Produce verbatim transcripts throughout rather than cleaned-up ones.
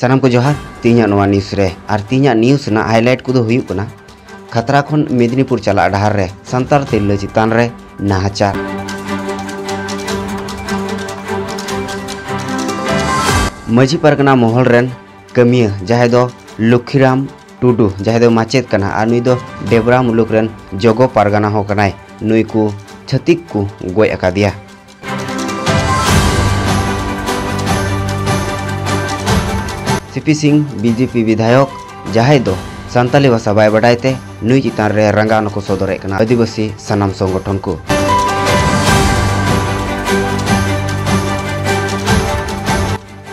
ᱥᱟᱱᱟᱢ ᱠᱚ ᱡᱚᱦᱟᱨ᱾ ᱛᱮᱦᱮᱧᱟᱜ ᱱᱚᱣᱟ news ᱨᱮ, ᱟᱨ ᱛᱮᱦᱮᱧᱟᱜ news ᱨᱮᱱᱟᱜ highlight ᱠᱚᱫᱚ ᱦᱩᱭᱩᱜ ᱠᱟᱱᱟ, ᱠᱷᱟᱛᱲᱟ ᱠᱷᱚᱱ ᱢᱮᱫᱽᱱᱤᱯᱩᱨ ᱪᱟᱞᱟᱜ ᱰᱟᱦᱟᱨ ᱨᱮ ᱥᱟᱱᱛᱟᱲ ᱛᱤᱨᱞᱟᱹ ᱪᱮᱛᱟᱱ ᱨᱮ ᱱᱟᱦᱟᱪᱟᱨ᱾ ᱢᱟᱹᱡᱷᱤ ᱯᱟᱨᱜᱟᱱᱟ ᱢᱚᱦᱚᱞ ᱨᱮᱱ ᱠᱟᱹᱢᱤᱭᱟᱹ ᱡᱟᱦᱟᱸᱭ ᱫᱚ ᱞᱚᱠᱠᱷᱤᱨᱟᱢ ᱴᱩᱰᱩ, ᱡᱟᱦᱟᱸᱭ ᱫᱚ ᱢᱟᱪᱮᱫ ᱠᱟᱱᱟ ᱟᱨ ᱱᱩᱭ ᱫᱚ ᱰᱮᱵᱽᱨᱟ ᱢᱩᱞᱩᱠ ᱨᱮᱱ ᱡᱚᱜᱚ ᱯᱟᱨᱜᱟᱱᱟ ᱦᱚᱸ ᱠᱟᱱᱟᱭ, ᱱᱩᱭ ᱠᱚ ᱪᱷᱟᱹᱛᱤᱠ ᱠᱚ ᱜᱚᱡ ᱟᱠᱟᱫᱮᱭᱟ᱾ ᱥᱤ ᱯᱤ ᱥᱤᱝ, ᱵᱤ ᱡᱮ ᱯᱤ ᱵᱤᱫᱷᱟᱭᱚᱠ, ᱡᱟᱦᱟᱸᱭ ᱫᱚ ᱥᱟᱱᱛᱟᱞᱤ ᱵᱷᱟᱥᱟ ᱵᱟᱭ ᱵᱟᱰᱟᱭ ᱛᱮ, ᱱᱩᱭ ᱪᱮᱛᱟᱱ ᱨᱮ ᱨᱟᱸᱜᱟᱣᱱᱟ ᱠᱚ ᱥᱚᱫᱚᱨᱮᱫ ᱠᱟᱱᱟ ᱟᱹᱫᱤᱵᱟᱹᱥᱤ ᱥᱟᱱᱟᱢ ᱥᱚᱝᱜᱚᱴᱷᱚᱱ ᱠᱚ᱾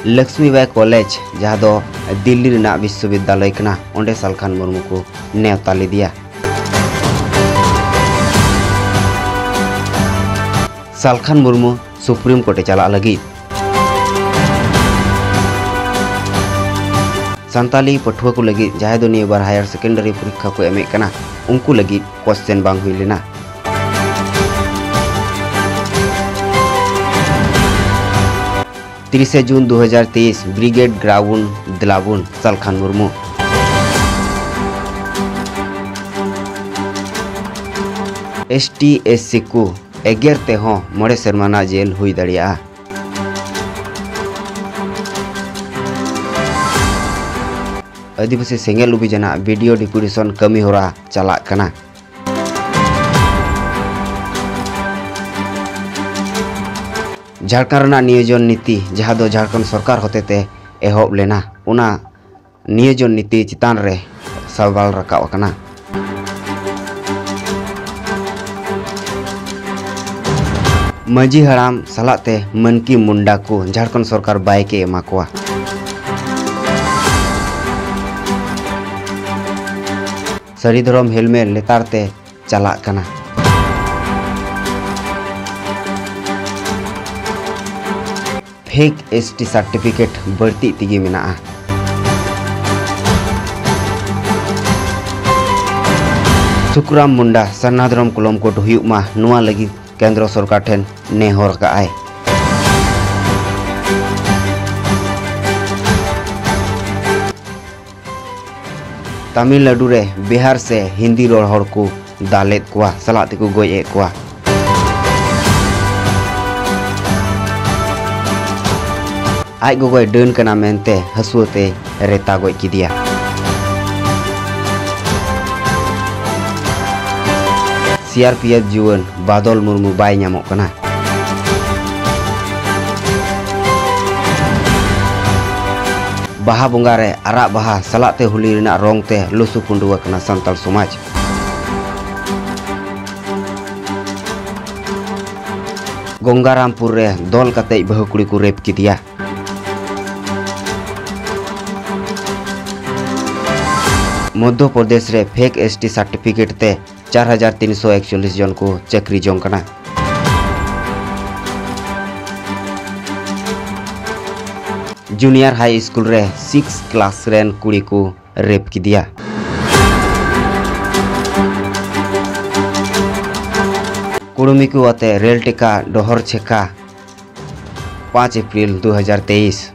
ᱞᱚᱠᱥᱢᱤᱵᱟᱭ ᱠᱚᱞᱮᱡᱽ, ᱡᱟᱦᱟᱸ ᱫᱚ ᱫᱤᱞᱞᱤ ᱨᱮᱱᱟᱜ ᱵᱤᱥᱥᱚᱵᱤᱫᱽᱫᱟᱞᱚᱭ ᱠᱟᱱᱟ, ᱚᱸᱰᱮ ᱥᱟᱞᱠᱷᱟᱱ ᱢᱩᱨᱢᱩ ᱠᱚ ᱱᱮᱣᱛᱟ ᱞᱮᱫᱮᱭᱟ᱾ ᱥᱟᱞᱠᱷᱟᱱ ᱢᱩᱨᱢᱩ ᱥᱩᱯᱨᱤᱢ ᱠᱳᱨᱴ ᱮ ᱪᱟᱞᱟᱜ ᱞᱟᱹᱜᱤᱫ᱾ ᱥᱟᱱᱛᱟᱞᱤ ᱯᱟᱹᱴᱷᱩᱣᱟᱹ ᱠᱚ ᱞᱟᱹᱜᱤᱫ, ᱡᱟᱦᱟᱸᱭ ᱫᱚ ᱱᱤᱭᱟᱹ ᱵᱟᱨ higher secondary ᱯᱚᱨᱤᱠᱠᱷᱟ ᱠᱚ ᱮᱢᱮᱫ ᱠᱟᱱᱟ, ᱩᱱᱠᱩ ᱞᱟᱹᱜᱤᱫ question ᱵᱟᱝ ᱦᱩᱭ ᱞᱮᱱᱟ᱾ ᱛᱤᱨᱤᱥᱮ ᱡᱩᱱ ᱫᱩ ᱦᱟᱡᱟᱨ ᱛᱮᱭᱤᱥ, ᱵᱨᱤᱜᱮᱰ ᱜᱨᱟᱣᱩᱱᱰ ᱫᱮᱞᱟᱵᱚᱱ, ᱥᱟᱞᱠᱷᱟᱱ ᱢᱩᱨᱢᱩ᱾ ᱮᱥ ᱴᱤ ᱮᱥ ᱥᱤ ᱠᱚ ᱮᱜᱮᱨ ᱛᱮᱦᱚᱸ ᱢᱚᱬᱮ ᱥᱮᱨᱢᱟ ᱨᱮᱱᱟᱜ ᱡᱮᱞ ᱦᱩᱭ ᱫᱟᱲᱮᱭᱟᱜᱼᱟ᱾ ᱟᱹᱫᱤᱵᱟᱹᱥᱤ ᱥᱮᱸᱜᱮᱞ ᱚᱵᱷᱤᱡᱟᱱᱟᱜ video deputation ᱠᱟᱹᱢᱤ ᱦᱚᱨᱟ ᱪᱟᱞᱟᱜ ᱠᱟᱱᱟ᱾ ᱡᱷᱟᱲᱠᱷᱚᱸᱰ ᱨᱮᱱᱟᱜ ᱱᱤᱭᱳᱡᱚᱱ ᱱᱤᱛᱤ, ᱡᱟᱦᱟᱸ ᱫᱚ ᱡᱷᱟᱲᱠᱷᱚᱸᱰ ᱥᱚᱨᱠᱟᱨ ᱦᱚᱛᱮᱛᱮ ᱮᱦᱚᱵ ᱞᱮᱱᱟ, ᱚᱱᱟ ᱱᱤᱭᱳᱡᱚᱱ ᱱᱤᱛᱤ ᱪᱮᱛᱟᱱ ᱨᱮ ᱥᱟᱣᱟᱞ ᱨᱟᱠᱟᱵ ᱟᱠᱟᱱᱟ᱾ ᱢᱟᱹᱡᱷᱤ ᱦᱟᱲᱟᱢ ᱥᱟᱞᱟᱜ ᱛᱮ ᱢᱟᱹᱱᱠᱤ ᱢᱩᱱᱰᱟ ᱠᱚ ᱡᱷᱟᱲᱠᱷᱚᱸᱰ ᱥᱚᱨᱠᱟᱨ ᱵᱟᱭ ᱠᱮ ᱮᱢᱟ ᱠᱚᱣᱟ᱾ ᱥᱟᱹᱨᱤ ᱫᱷᱚᱨᱚᱢ ᱦᱮᱞᱢᱮᱞ ᱞᱮᱛᱟᱲ ᱛᱮ ᱪᱟᱞᱟᱜ ᱠᱟᱱᱟ᱾ Fake S T certificate ᱵᱟᱹᱲᱛᱤ ᱛᱮᱜᱮ ᱢᱮᱱᱟᱜᱼᱟ᱾ ᱥᱩᱠᱨᱟᱢ ᱢᱩᱱᱰᱟ ᱥᱟᱨᱱᱟ ᱫᱷᱚᱨᱚᱢ ᱠᱚᱞᱚᱢ ᱠᱳᱰ ᱦᱩᱭᱩᱜ ᱢᱟ, ᱱᱚᱣᱟ ᱞᱟᱹᱜᱤᱫ ᱠᱮᱱᱫᱨᱚ ᱥᱚᱨᱠᱟᱨ ᱴᱷᱮᱱ ᱱᱮᱦᱚᱨ ᱠᱟᱜᱼᱟᱭ᱾ ᱛᱟᱢᱤᱞᱱᱟᱰᱩ ᱨᱮ ᱵᱤᱦᱟᱨ ᱥᱮ ᱦᱤᱱᱫᱤ ᱨᱚᱲ ᱦᱚᱲ ᱠᱚ ᱫᱟᱞᱮᱫ ᱠᱚᱣᱟ, ᱥᱟᱞᱟᱜ ᱛᱮᱠᱚ ᱜᱚᱡ ᱮᱫ ᱠᱚᱣᱟ᱾ ᱟᱡ ᱜᱚᱜᱚᱭ ᱰᱟᱹᱱ ᱠᱟᱱᱟ ᱢᱮᱱᱛᱮ ᱦᱟᱹᱥᱩᱣᱟᱹ ᱛᱮᱭ ᱨᱮᱛᱟ ᱜᱚᱡ ᱠᱮᱫᱮᱭᱟ᱾ ᱥᱤ ᱟᱨ ᱯᱤ ᱮᱯᱷ ᱡᱩᱣᱟᱹᱱ ᱵᱟᱫᱚᱞ ᱢᱩᱨᱢᱩ ᱵᱟᱭ ᱧᱟᱢᱚᱜ ᱠᱟᱱᱟ᱾ ᱵᱟᱦᱟ ᱵᱚᱸᱜᱟ ᱨᱮ ᱟᱨᱟᱜ ᱵᱟᱦᱟ ᱥᱟᱞᱟᱜ ᱛᱮ ᱦᱳᱞᱤ ᱨᱮᱱᱟᱜ ᱨᱚᱝ ᱛᱮ ᱞᱩᱥᱩ ᱯᱩᱸᱰᱩ ᱟᱠᱟᱱᱟ ᱥᱟᱱᱛᱟᱲ ᱥᱚᱢᱟᱡᱽ᱾ ᱜᱚᱝᱜᱟᱨᱟᱢᱯᱩᱨ ᱨᱮ ᱫᱚᱞ ᱠᱟᱛᱮᱡ ᱵᱟᱹᱦᱩ ᱠᱩᱲᱤ ᱠᱚ ᱨᱮᱯ ᱠᱮᱫᱮᱭᱟ᱾ ᱢᱚᱫᱽᱫᱷᱚ ᱯᱨᱚᱫᱮᱥ ᱨᱮ ᱯᱷᱮᱠ ᱮᱥ ᱴᱤ ᱥᱟᱨᱴᱤᱯᱷᱤᱠᱮᱴ ᱛᱮ ᱪᱟᱨ ᱦᱟᱡᱟᱨ ᱛᱤᱱᱥᱚ ᱮᱠᱪᱚᱞᱞᱤᱥ ᱡᱚᱱ ᱠᱚ ᱪᱟᱹᱠᱨᱤ ᱡᱚᱝ ᱠᱟᱱᱟ᱾ ᱡᱩᱱᱤᱭᱟᱨ ᱦᱟᱭ ᱥᱠᱩᱞ ᱨᱮ ᱥᱤᱠᱥ ᱠᱞᱟᱥ ᱨᱮᱱ ᱠᱩᱲᱤ ᱠᱚ ᱨᱮᱯ ᱠᱮᱫᱮᱭᱟ᱾ ᱠᱩᱲᱢᱤ ᱠᱚ ᱟᱛᱮ ᱨᱮᱞ ᱴᱮᱠᱟ ᱰᱚᱦᱚᱨ ᱪᱷᱮᱠᱟ, ᱯᱟᱸᱪ ᱮᱯᱨᱤᱞ ᱫᱩ ᱦᱟᱡᱟᱨ ᱛᱮᱭᱤᱥ᱾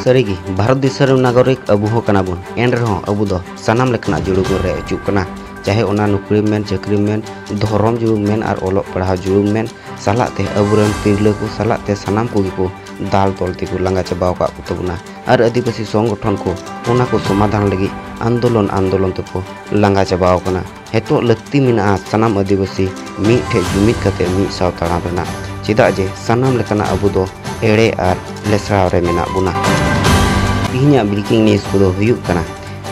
ᱥᱟᱹᱨᱤᱜᱮ, ᱵᱷᱟᱨᱚᱛ ᱫᱤᱥᱚᱢ ᱨᱮᱱ ᱱᱟᱜᱚᱨᱤᱠ ᱟᱵᱚ ᱦᱚᱸ ᱠᱟᱱᱟ ᱵᱚᱱ, ᱮᱱ ᱨᱮᱦᱚᱸ ᱟᱵᱚ ᱫᱚ ᱥᱟᱱᱟᱢ ᱞᱮᱠᱟᱱᱟᱜ ᱡᱩᱲᱩ ᱵᱚᱱ ᱨᱮ ᱚᱪᱚᱜ ᱠᱟᱱᱟ᱾ ᱪᱟᱦᱮ ᱚᱱᱟ ᱱᱚᱠᱨᱤᱢ ᱢᱮᱱ, ᱪᱟᱹᱠᱨᱤᱢ ᱢᱮᱱ, ᱫᱷᱚᱨᱚᱢ ᱡᱩᱲᱩᱢ ᱢᱮᱱ ᱟᱨ ᱚᱞᱚᱜ ᱯᱟᱲᱦᱟᱣ ᱡᱩᱲᱩᱢ ᱢᱮᱱ, ᱥᱟᱞᱟᱜ ᱛᱮ ᱟᱵᱚᱨᱮᱱ ᱛᱤᱨᱞᱟᱹ ᱠᱚ ᱥᱟᱞᱟᱜ ᱛᱮ ᱥᱟᱱᱟᱢ ᱠᱚᱜᱮ ᱠᱚ ᱫᱟᱞ ᱛᱚᱞ ᱛᱮᱠᱚ ᱞᱟᱸᱜᱟ ᱪᱟᱵᱟᱣ ᱟᱠᱟᱫ ᱠᱚ ᱛᱟᱵᱚᱱᱟ᱾ ᱟᱨ ᱟᱹᱫᱤᱵᱟᱹᱥᱤ ᱥᱚᱝᱜᱚᱴᱷᱚᱱ ᱠᱚ ᱚᱱᱟ ᱠᱚ ᱥᱚᱢᱟᱫᱷᱟᱱ ᱞᱟᱹᱜᱤᱫ ᱟᱱᱫᱳᱞᱚᱱ ᱟᱱᱫᱳᱞᱚᱱ ᱛᱮᱠᱚ ᱞᱟᱸᱜᱟ ᱪᱟᱵᱟᱣ ᱟᱠᱟᱱᱟ᱾ ᱱᱤᱛᱚᱜ ᱞᱟᱹᱠᱛᱤ ᱢᱮᱱᱟᱜᱼᱟ ᱥᱟᱱᱟᱢ ᱟᱹᱫᱤᱵᱟᱹᱥᱤ ᱢᱤᱫ ᱴᱷᱮᱡ ᱡᱩᱢᱤᱫ ᱠᱟᱛᱮ ᱢᱤᱫ ᱥᱟᱶ ᱛᱟᱲᱟᱢ ᱨᱮᱱᱟᱜ, ᱪᱮᱫᱟᱜ ᱡᱮ ᱥᱟᱱᱟᱢ ᱞᱮᱠᱟᱱᱟᱜ ᱟᱵᱚ ᱫᱚ ᱮᱲᱮ ᱟᱨ ᱞᱮᱥᱨᱟᱣ ᱨᱮ ᱢᱮᱱᱟᱜ ᱵᱚᱱᱟ᱾ ᱛᱮᱦᱮᱧᱟᱜ breaking news ᱠᱚᱫᱚ ᱦᱩᱭᱩᱜ ᱠᱟᱱᱟ,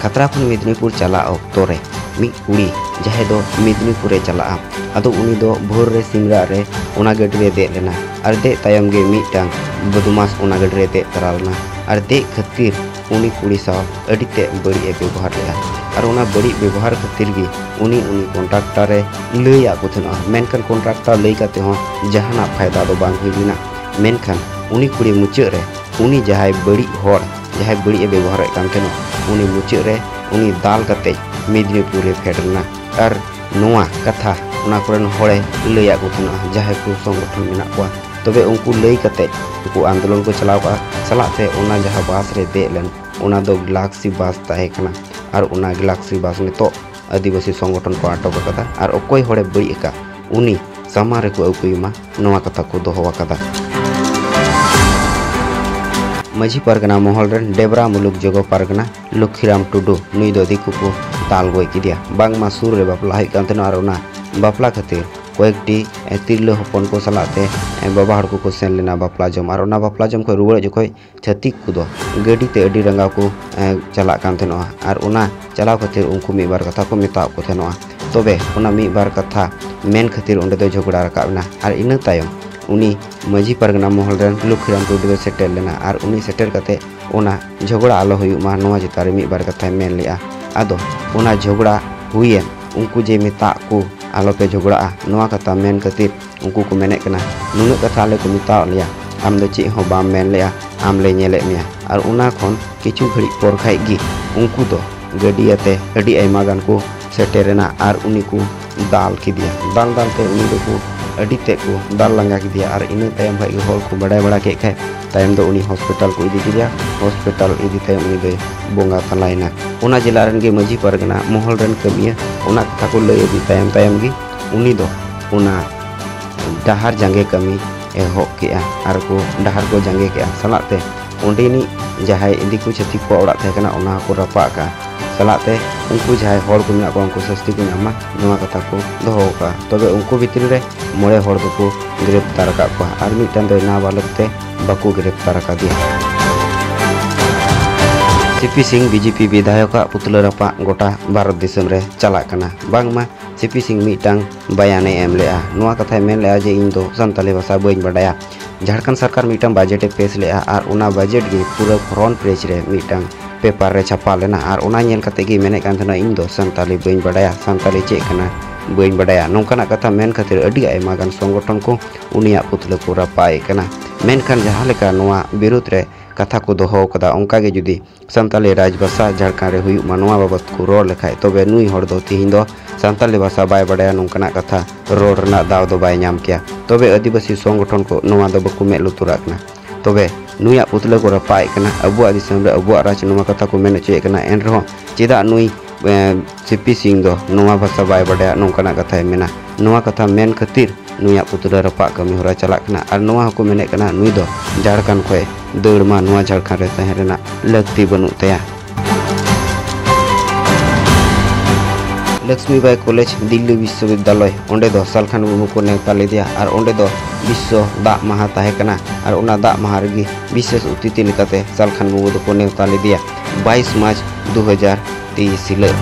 ᱠᱷᱟᱛᱲᱟ ᱠᱷᱚᱱ ᱢᱮᱫᱽᱱᱤᱯᱩᱨ ᱪᱟᱞᱟᱜ ᱚᱠᱛᱚ ᱨᱮ ᱢᱤᱫ ᱠᱩᱲᱤ ᱡᱟᱦᱟᱸᱭ ᱫᱚ ᱢᱮᱫᱽᱱᱤᱯᱩᱨ ᱮ ᱪᱟᱞᱟᱜᱼᱟ᱾ ᱟᱫᱚ ᱩᱱᱤ ᱫᱚ ᱵᱷᱳᱨ ᱨᱮ ᱥᱤᱢᱨᱟᱜ ᱨᱮ ᱚᱱᱟ ᱜᱟᱹᱰᱤ ᱨᱮ ᱫᱮᱡ ᱞᱮᱱᱟ ᱟᱨ ᱫᱮᱡ ᱛᱟᱭᱚᱢ ᱜᱮ ᱢᱤᱫᱴᱟᱝ ᱵᱚᱫᱢᱟᱥ ᱚᱱᱟ ᱜᱟᱹᱰᱤ ᱨᱮ ᱫᱮᱡ ᱛᱟᱨᱟ ᱞᱮᱱᱟ ᱟᱨ ᱫᱮᱡ ᱠᱷᱟᱹᱛᱤᱨ ᱩᱱᱤ ᱠᱩᱲᱤ ᱥᱟᱶ ᱟᱹᱰᱤ ᱛᱮᱫ ᱵᱟᱹᱲᱤᱡ ᱮ ᱵᱮᱵᱚᱦᱟᱨ ᱞᱮᱫᱼᱟ᱾ ᱟᱨ ᱚᱱᱟ ᱵᱟᱹᱲᱤᱡ ᱵᱮᱵᱚᱦᱟᱨ ᱠᱷᱟᱹᱛᱤᱨ ᱜᱮ ᱩᱱᱤ, ᱩᱱᱤ ᱠᱚᱱᱴᱨᱟᱠᱴᱟᱨ ᱮ ᱞᱟᱹᱭᱟᱫ ᱠᱚ ᱛᱟᱦᱮᱱᱟ, ᱢᱮᱱᱠᱷᱟᱱ ᱠᱚᱱᱴᱨᱟᱠᱴᱟᱨ ᱞᱟᱹᱭ ᱠᱟᱛᱮ ᱦᱚᱸ ᱡᱟᱦᱟᱱᱟᱜ ᱯᱷᱟᱭᱫᱟ ᱫᱚ ᱵᱟᱝ ᱦᱩᱭ ᱞᱮᱱᱟ᱾ ᱢᱮᱱᱠᱷᱟᱱ ᱩᱱᱤ ᱠᱩᱲᱤ ᱢᱩᱪᱟᱹᱫ ᱨᱮ ᱩᱱᱤ ᱡᱟᱦᱟᱸᱭ ᱵᱟᱹᱲᱤᱡ ᱦᱚᱲ, ᱡᱟᱦᱟᱸᱭ ᱵᱟᱹᱲᱤᱡ ᱮ ᱵᱮᱵᱚᱦᱟᱨᱮᱫ ᱠᱟᱱ ᱛᱟᱦᱮᱱᱟ, ᱩᱱᱤ ᱢᱩᱪᱟᱹᱫ ᱨᱮ ᱩᱱᱤ ᱫᱟᱞ ᱠᱟᱛᱮ ᱢᱮᱫᱽᱱᱤᱯᱩᱨ ᱨᱮ ᱯᱷᱮᱰ ᱞᱮᱱᱟ᱾ ᱟᱨ ᱱᱚᱣᱟ ᱠᱟᱛᱷᱟ ᱚᱱᱟ ᱠᱚᱨᱮᱱ ᱦᱚᱲᱮ ᱞᱟᱹᱭᱟᱫ ᱠᱚ ᱛᱟᱦᱮᱱᱟ, ᱡᱟᱦᱟᱸᱭ ᱠᱚ ᱥᱚᱝᱜᱚᱴᱷᱚᱱ ᱢᱮᱱᱟᱜ ᱠᱚᱣᱟ᱾ ᱛᱚᱵᱮ ᱩᱱᱠᱩ ᱞᱟᱹᱭ ᱠᱟᱛᱮ ᱩᱱᱠᱩ ᱟᱱᱫᱳᱞᱚᱱ ᱠᱚ ᱪᱟᱞᱟᱣ ᱠᱟᱜᱼᱟ᱾ ᱥᱟᱞᱟᱜ ᱛᱮ ᱚᱱᱟ ᱡᱟᱦᱟᱸ ᱵᱟᱥ ᱨᱮ ᱫᱮᱡ ᱞᱮᱱ, ᱚᱱᱟ ᱫᱚ ᱜᱞᱟᱠᱥᱤ ᱵᱟᱥ ᱛᱟᱦᱮᱸ ᱠᱟᱱᱟ᱾ ᱟᱨ ᱚᱱᱟ ᱜᱞᱟᱠᱥᱤ ᱵᱟᱥ ᱱᱤᱛᱚᱜ ᱟᱹᱫᱤᱵᱟᱹᱥᱤ ᱥᱚᱝᱜᱚᱴᱷᱚᱱ ᱠᱚ ᱟᱴᱚᱠ ᱟᱠᱟᱫᱟ᱾ ᱟᱨ ᱚᱠᱚᱭ ᱦᱚᱲᱮ ᱵᱟᱹᱲᱤᱡ ᱟᱠᱟᱫ, ᱩᱱᱤ ᱥᱟᱢᱟᱝ ᱨᱮᱠᱚ ᱟᱹᱜᱩᱭᱮ ᱢᱟ, ᱱᱚᱣᱟ ᱠᱟᱛᱷᱟ ᱠᱚ ᱫᱚᱦᱚ ᱟᱠᱟᱫᱟ᱾ ᱢᱟᱹᱡᱷᱤ ᱯᱟᱨᱜᱟᱱᱟ ᱢᱚᱦᱚᱞ ᱨᱮᱱ ᱰᱮᱵᱽᱨᱟ ᱢᱩᱞᱩᱠ ᱡᱚᱜᱚ ᱯᱟᱨᱜᱟᱱᱟ ᱞᱚᱠᱠᱷᱤᱨᱟᱢ ᱴᱩᱰᱩ, ᱱᱩᱭ ᱫᱚ ᱫᱤᱠᱩ ᱠᱚ ᱫᱟᱞ ᱜᱚᱡ ᱠᱮᱫᱮᱭᱟ᱾ ᱵᱟᱝᱢᱟ ᱥᱩᱨ ᱨᱮ ᱵᱟᱯᱞᱟ ᱦᱩᱭᱩᱜ ᱠᱟᱱ ᱛᱟᱦᱮᱱᱟ ᱟᱨ ᱚᱱᱟ ᱵᱟᱯᱞᱟ ᱠᱷᱟᱹᱛᱤᱨ ᱠᱚᱭᱮᱠᱴᱤ, ᱮ, ᱛᱤᱨᱞᱟᱹ ᱦᱚᱯᱚᱱ ᱠᱚ ᱥᱟᱞᱟᱜ ᱛᱮ, ᱮ, ᱵᱟᱵᱟ ᱦᱚᱲ ᱠᱚᱠᱚ ᱥᱮᱱ ᱞᱮᱱᱟ ᱵᱟᱯᱞᱟ ᱡᱚᱢ᱾ ᱟᱨ ᱚᱱᱟ ᱵᱟᱯᱞᱟ ᱡᱚᱢ ᱠᱷᱚᱱ ᱨᱩᱣᱟᱹᱲ ᱡᱚᱠᱷᱚᱡ ᱪᱷᱟᱹᱛᱤᱠ ᱠᱚᱫᱚ ᱜᱟᱹᱰᱤ ᱛᱮ ᱟᱹᱰᱤ ᱨᱟᱸᱜᱟᱣ ᱠᱚ, ᱮ, ᱪᱟᱞᱟᱜ ᱠᱟᱱ ᱛᱟᱦᱮᱱᱚᱜᱼᱟ᱾ ᱟᱨ ᱚᱱᱟ ᱪᱟᱞᱟᱣ ᱠᱷᱟᱹᱛᱤᱨ ᱩᱱᱠᱩ ᱢᱤᱫ ᱵᱟᱨ ᱠᱟᱛᱷᱟ ᱠᱚ ᱢᱮᱛᱟᱣᱟᱫ ᱠᱚ ᱛᱟᱦᱮᱱᱚᱜᱼᱟ᱾ ᱛᱚᱵᱮ ᱚᱱᱟ ᱢᱤᱫ ᱵᱟᱨ ᱠᱟᱛᱷᱟ ᱢᱮᱱ ᱠᱷᱟᱹᱛᱤᱨ ᱚᱸᱰᱮ ᱫᱚ ᱡᱷᱚᱜᱽᱲᱟ ᱨᱟᱠᱟᱵ ᱮᱱᱟ᱾ ᱟᱨ ᱤᱱᱟᱹ ᱛᱟᱭᱚᱢ ᱩᱱᱤ ᱢᱟᱹᱡᱷᱤ ᱯᱟᱨᱜᱟᱱᱟ ᱢᱚᱦᱚᱞ ᱨᱮᱱ ᱞᱚᱠᱠᱷᱤᱨᱟᱢ ᱴᱩᱰᱩ ᱫᱚ ᱥᱮᱴᱮᱨ ᱞᱮᱱᱟ᱾ ᱟᱨ ᱩᱱᱤ ᱥᱮᱴᱮᱨ ᱠᱟᱛᱮ ᱚᱱᱟ ᱡᱷᱚᱜᱽᱲᱟ ᱟᱞᱚ ᱦᱩᱭᱩᱜ ᱢᱟ, ᱱᱚᱣᱟ ᱪᱮᱛᱟᱱ ᱨᱮ ᱢᱤᱫ ᱵᱟᱨ ᱠᱟᱛᱷᱟᱭ ᱢᱮᱱ ᱞᱮᱜᱼᱟ᱾ ᱟᱫᱚ ᱚᱱᱟ ᱡᱷᱚᱜᱽᱲᱟ ᱦᱩᱭᱮᱱ, ᱩᱱᱠᱩ ᱡᱮ ᱢᱮᱛᱟᱜ ᱠᱚ ᱟᱞᱚᱯᱮ ᱡᱷᱚᱜᱽᱲᱟᱜᱼᱟ, ᱱᱚᱣᱟ ᱠᱟᱛᱷᱟ ᱢᱮᱱ ᱠᱷᱟᱹᱛᱤᱨ ᱩᱱᱠᱩ ᱠᱚ ᱢᱮᱱᱮᱫ ᱠᱟᱱᱟ, "ᱱᱩᱱᱟᱹᱜ ᱠᱟᱛᱷᱟ ᱟᱞᱮ ᱠᱚ ᱢᱮᱛᱟᱣᱟᱫ ᱞᱮᱭᱟ, ᱟᱢ ᱫᱚ ᱪᱮᱫ ᱦᱚᱸ ᱵᱟᱢ ᱢᱮᱱ ᱞᱮᱜᱼᱟ, ᱟᱢ ᱞᱮ ᱧᱮᱞᱮᱫ ᱢᱮᱭᱟ᱾" ᱟᱨ ᱚᱱᱟ ᱠᱷᱚᱱ ᱠᱤᱪᱷᱩ ᱜᱷᱟᱹᱲᱤᱡ ᱯᱚᱨ ᱠᱷᱟᱡ ᱜᱮ ᱩᱱᱠᱩ ᱫᱚ ᱜᱟᱹᱰᱤ ᱟᱛᱮ ᱟᱹᱰᱤ ᱟᱭᱢᱟ ᱜᱟᱱ ᱠᱚ ᱥᱮᱴᱮᱨᱮᱱᱟ᱾ ᱟᱨ ᱩᱱᱤ ᱠᱚ ᱫᱟᱞ ᱠᱮᱫᱮᱭᱟ᱾ ᱫᱟᱞ ᱫᱟᱞ ᱛᱮ ᱩᱱᱤ ᱫᱚᱠᱚ ᱟᱹᱰᱤ ᱛᱮᱫ ᱠᱚ ᱫᱟᱞ ᱞᱟᱸᱜᱟ ᱠᱮᱫᱮᱭᱟ᱾ ᱟᱨ ᱤᱱᱟᱹ ᱛᱟᱭᱚᱢ ᱠᱷᱟᱡ ᱜᱮ ᱦᱚᱲ ᱠᱚ ᱵᱟᱰᱟᱭ ᱵᱟᱲᱟ ᱠᱮᱫ ᱠᱷᱟᱡ, ᱛᱟᱭᱚᱢ ᱫᱚ ᱩᱱᱤ ᱦᱚᱥᱯᱤᱴᱟᱞ ᱠᱚ ᱤᱫᱤ ᱠᱮᱫᱮᱭᱟ᱾ ᱦᱚᱥᱯᱤᱴᱟᱞ ᱤᱫᱤ ᱛᱟᱭᱚᱢ ᱩᱱᱤ ᱫᱚᱭ ᱵᱚᱸᱜᱟ ᱛᱟᱞᱟᱭᱮᱱᱟ᱾ ᱚᱱᱟ ᱡᱮᱞᱟ ᱨᱮᱱ ᱜᱮ ᱢᱟᱹᱡᱷᱤ ᱯᱟᱨᱜᱟᱱᱟ ᱢᱚᱦᱚᱞ ᱨᱮᱱ ᱠᱟᱹᱢᱤᱭᱟᱹ ᱚᱱᱟ ᱠᱟᱛᱷᱟ ᱠᱚ ᱞᱟᱹᱭ ᱟᱹᱫᱤ ᱛᱟᱭᱚᱢ ᱛᱟᱭᱚᱢ ᱜᱮ ᱩᱱᱤ ᱫᱚ ᱚᱱᱟ ᱰᱟᱦᱟᱨ ᱡᱟᱸᱜᱮ ᱠᱟᱹᱢᱤ ᱮᱦᱚᱵ ᱠᱮᱜᱼᱟ᱾ ᱟᱨ ᱠᱚ ᱰᱟᱦᱟᱨ ᱠᱚ ᱡᱟᱸᱜᱮ ᱠᱮᱜᱼᱟ᱾ ᱥᱟᱞᱟᱜ ᱛᱮ ᱚᱸᱰᱮᱱᱤᱡ ᱡᱟᱦᱟᱸᱭ ᱫᱤᱠᱩ ᱪᱷᱟᱹᱛᱤᱠ ᱠᱚᱣᱟᱜ ᱚᱲᱟᱜ ᱛᱟᱦᱮᱸ ᱠᱟᱱᱟ, ᱚᱱᱟ ᱦᱚᱸᱠᱚ ᱨᱟᱯᱟᱜ ᱠᱟᱜᱼᱟ᱾ ᱥᱟᱞᱟᱜ ᱛᱮ ᱩᱱᱠᱩ ᱡᱟᱦᱟᱸᱭ ᱦᱚᱲ ᱠᱚ ᱢᱮᱱᱟᱜ ᱠᱚᱣᱟ, ᱩᱱᱠᱩ ᱥᱟᱹᱥᱛᱤ ᱠᱚ ᱧᱟᱢ ᱢᱟ, ᱱᱚᱣᱟ ᱠᱟᱛᱷᱟ ᱠᱚ ᱫᱚᱦᱚ ᱟᱠᱟᱫᱼᱟ᱾ ᱛᱚᱵᱮ ᱩᱱᱠᱩ ᱵᱷᱤᱛᱨᱤ ᱨᱮ ᱢᱚᱬᱮ ᱦᱚᱲ ᱫᱚᱠᱚ ᱜᱨᱮᱯᱛᱟᱨ ᱟᱠᱟᱫ ᱠᱚᱣᱟ ᱟᱨ ᱢᱤᱫᱴᱟᱝ ᱫᱚᱭ ᱱᱟᱵᱟᱞᱚᱠ ᱛᱮ ᱵᱟᱠᱚ ᱜᱨᱮᱯᱛᱟᱨ ᱟᱠᱟᱫᱮᱭᱟ᱾ ᱥᱤ ᱯᱤ ᱥᱤᱝ, ᱵᱤ ᱡᱮ ᱯᱤ ᱵᱤᱫᱷᱟᱭᱚᱠᱟᱜ ᱯᱩᱛᱞᱟᱹ ᱨᱟᱯᱟᱜ ᱜᱚᱴᱟ ᱵᱷᱟᱨᱚᱛ ᱫᱤᱥᱚᱢ ᱨᱮ ᱪᱟᱞᱟᱜ ᱠᱟᱱᱟ᱾ ᱵᱟᱝᱢᱟ ᱥᱤ ᱯᱤ ᱥᱤᱝ ᱢᱤᱫᱴᱟᱝ ᱵᱟᱭᱟᱱᱮ ᱮᱢ ᱞᱮᱜᱼᱟ᱾ ᱱᱚᱣᱟ ᱠᱟᱛᱷᱟᱭ ᱢᱮᱱ ᱞᱮᱜᱼᱟ ᱡᱮ, "ᱤᱧ ᱫᱚ ᱥᱟᱱᱛᱟᱞᱤ ᱵᱷᱟᱥᱟ ᱵᱟᱹᱧ ᱵᱟᱰᱟᱭᱟ᱾" ᱡᱷᱟᱲᱠᱷᱚᱸᱰ ᱥᱚᱨᱠᱟᱨ ᱢᱤᱫᱴᱟᱝ ᱵᱟᱡᱮᱴ ᱮ ᱯᱮᱥ ᱞᱮᱜᱼᱟ ᱟᱨ ᱚᱱᱟ ᱵᱟᱡᱮᱴ ᱜᱮ ᱯᱩᱨᱟᱹ ᱯᱷᱨᱚᱱᱴ ᱯᱮᱡᱽ ᱨᱮ ᱢᱤᱫᱴᱟᱝ ᱯᱮᱯᱟᱨ ᱨᱮ ᱪᱷᱟᱯᱟ ᱞᱮᱱᱟ᱾ ᱟᱨ ᱚᱱᱟ ᱧᱮᱞ ᱠᱟᱛᱮ ᱜᱮ ᱢᱮᱱᱮᱫ ᱠᱟᱱ ᱛᱟᱦᱮᱱᱟ, "ᱤᱧ ᱫᱚ ᱥᱟᱱᱛᱟᱞᱤ ᱵᱟᱹᱧ ᱵᱟᱰᱟᱭᱟ, ᱥᱟᱱᱛᱟᱞᱤ ᱪᱮᱫ ᱠᱟᱱᱟ ᱵᱟᱹᱧ ᱵᱟᱰᱟᱭᱟ᱾" ᱱᱚᱝᱠᱟᱱᱟᱜ ᱠᱟᱛᱷᱟ ᱢᱮᱱ ᱠᱷᱟᱹᱛᱤᱨ ᱟᱹᱰᱤ ᱟᱭᱢᱟ ᱜᱟᱱ ᱥᱚᱝᱜᱚᱴᱷᱚᱱ ᱠᱚ ᱩᱱᱤᱭᱟᱜ ᱯᱩᱛᱞᱟᱹ ᱠᱚ ᱨᱟᱯᱟᱜ ᱮᱫ ᱠᱟᱱᱟ᱾ ᱢᱮᱱᱠᱷᱟᱱ ᱡᱟᱦᱟᱸ ᱞᱮᱠᱟ ᱱᱚᱣᱟ ᱵᱤᱨᱩᱫᱽ ᱨᱮ ᱠᱟᱛᱷᱟ ᱠᱚ ᱫᱚᱦᱚ ᱟᱠᱟᱫᱟ, ᱚᱱᱠᱟ ᱜᱮ ᱡᱩᱫᱤ ᱥᱟᱱᱛᱟᱞᱤ ᱨᱟᱡᱽ ᱵᱷᱟᱥᱟ ᱡᱷᱟᱲᱠᱷᱚᱸᱰ ᱨᱮ ᱦᱩᱭᱩᱜ ᱢᱟ, ᱱᱚᱣᱟ ᱵᱟᱵᱚᱛ ᱠᱚ ᱨᱚᱲ ᱞᱮᱠᱷᱟᱡ, ᱛᱚᱵᱮ ᱱᱩᱭ ᱦᱚᱲ ᱫᱚ ᱛᱤᱦᱤᱧ ᱫᱚ ᱥᱟᱱᱛᱟᱞᱤ ᱵᱷᱟᱥᱟ ᱵᱟᱭ ᱵᱟᱰᱟᱭᱟ, ᱱᱚᱝᱠᱟᱱᱟᱜ ᱠᱟᱛᱷᱟ ᱨᱚᱲ ᱨᱮᱱᱟᱜ ᱫᱟᱣ ᱫᱚ ᱵᱟᱭ ᱧᱟᱢ ᱠᱮᱭᱟ᱾ ᱛᱚᱵᱮ ᱟᱹᱫᱤᱵᱟᱹᱥᱤ ᱥᱚᱝᱜᱚᱴᱷᱚᱱ ᱠᱚ ᱱᱚᱣᱟ ᱫᱚ ᱵᱟᱠᱚ ᱢᱮᱫ ᱞᱩᱛᱩᱨᱟᱜ ᱠᱟᱱᱟ᱾ ᱛᱚᱵᱮ ᱱᱩᱭᱟᱜ ᱯᱩᱛᱞᱟᱹ ᱠᱚ ᱨᱟᱯᱟᱜ ᱮᱫ ᱠᱟᱱᱟ, ᱟᱵᱚᱣᱟᱜ ᱫᱤᱥᱚᱢ ᱨᱮ ᱟᱵᱚᱣᱟᱜ ᱨᱟᱡᱽ ᱱᱚᱣᱟ ᱠᱟᱛᱷᱟ ᱠᱚ ᱢᱮᱱ ᱦᱚᱪᱚᱭᱮᱫ ᱠᱟᱱᱟ, ᱮᱱ ᱨᱮᱦᱚᱸ ᱪᱮᱫᱟᱜ ᱱᱩᱭ, ᱮ, ᱥᱤ ᱯᱤ ᱥᱤᱝ ᱫᱚ ᱱᱚᱣᱟ ᱵᱷᱟᱥᱟ ᱵᱟᱭ ᱵᱟᱰᱟᱭᱟ, ᱱᱚᱝᱠᱟᱱᱟᱜ ᱠᱟᱛᱷᱟᱭ ᱢᱮᱱᱟ? ᱱᱚᱣᱟ ᱠᱟᱛᱷᱟ ᱢᱮᱱ ᱠᱷᱟᱹᱛᱤᱨ ᱱᱩᱭᱟᱜ ᱯᱩᱛᱞᱟᱹ ᱨᱟᱯᱟᱜ ᱠᱟᱹᱢᱤ ᱦᱚᱨᱟ ᱪᱟᱞᱟᱜ ᱠᱟᱱᱟ᱾ ᱟᱨ ᱱᱚᱣᱟ ᱦᱚᱸᱠᱚ ᱢᱮᱱᱮᱫ ᱠᱟᱱᱟ, ᱱᱩᱭ ᱫᱚ ᱡᱷᱟᱲᱠᱷᱚᱸᱰ ᱠᱷᱚᱱ ᱫᱟᱹᱲ ᱢᱟ, ᱱᱚᱣᱟ ᱡᱷᱟᱲᱠᱷᱚᱸᱰ ᱨᱮ ᱛᱟᱦᱮᱸ ᱨᱮᱱᱟᱜ ᱞᱟᱹᱠᱛᱤ ᱵᱟᱹᱱᱩᱜ ᱛᱟᱭᱟ᱾ ᱞᱚᱠᱥᱢᱤᱵᱟᱭ ᱠᱚᱞᱮᱡᱽ, ᱫᱤᱞᱞᱤ ᱵᱤᱥᱥᱚᱵᱤᱫᱽᱫᱟᱞᱚᱭ, ᱚᱸᱰᱮ ᱫᱚ ᱥᱟᱞᱠᱷᱟᱱ ᱢᱩᱨᱢᱩ ᱠᱚ ᱱᱮᱣᱛᱟ ᱞᱮᱫᱮᱭᱟ ᱟᱨ ᱚᱸᱰᱮ ᱫᱚ ᱵᱤᱥᱥᱚ ᱫᱟᱜ ᱢᱟᱦᱟ ᱛᱟᱦᱮᱸ ᱠᱟᱱᱟ᱾ ᱟᱨ ᱚᱱᱟ ᱫᱟᱜ ᱢᱟᱦᱟ ᱨᱮᱜᱮ ᱵᱤᱥᱮᱥ ᱚᱛᱤᱛᱷᱤ ᱞᱮᱠᱟᱛᱮ ᱥᱟᱞᱠᱷᱟᱱ ᱢᱩᱨᱢᱩ ᱫᱚᱠᱚ ᱱᱮᱣᱛᱟ ᱞᱮᱫᱮᱭᱟ ᱵᱟᱭᱤᱥ ᱢᱟᱨᱪ ᱫᱩ ᱦᱟᱡᱟᱨ ᱛᱮᱭᱤᱥ ᱦᱤᱞᱳᱜ᱾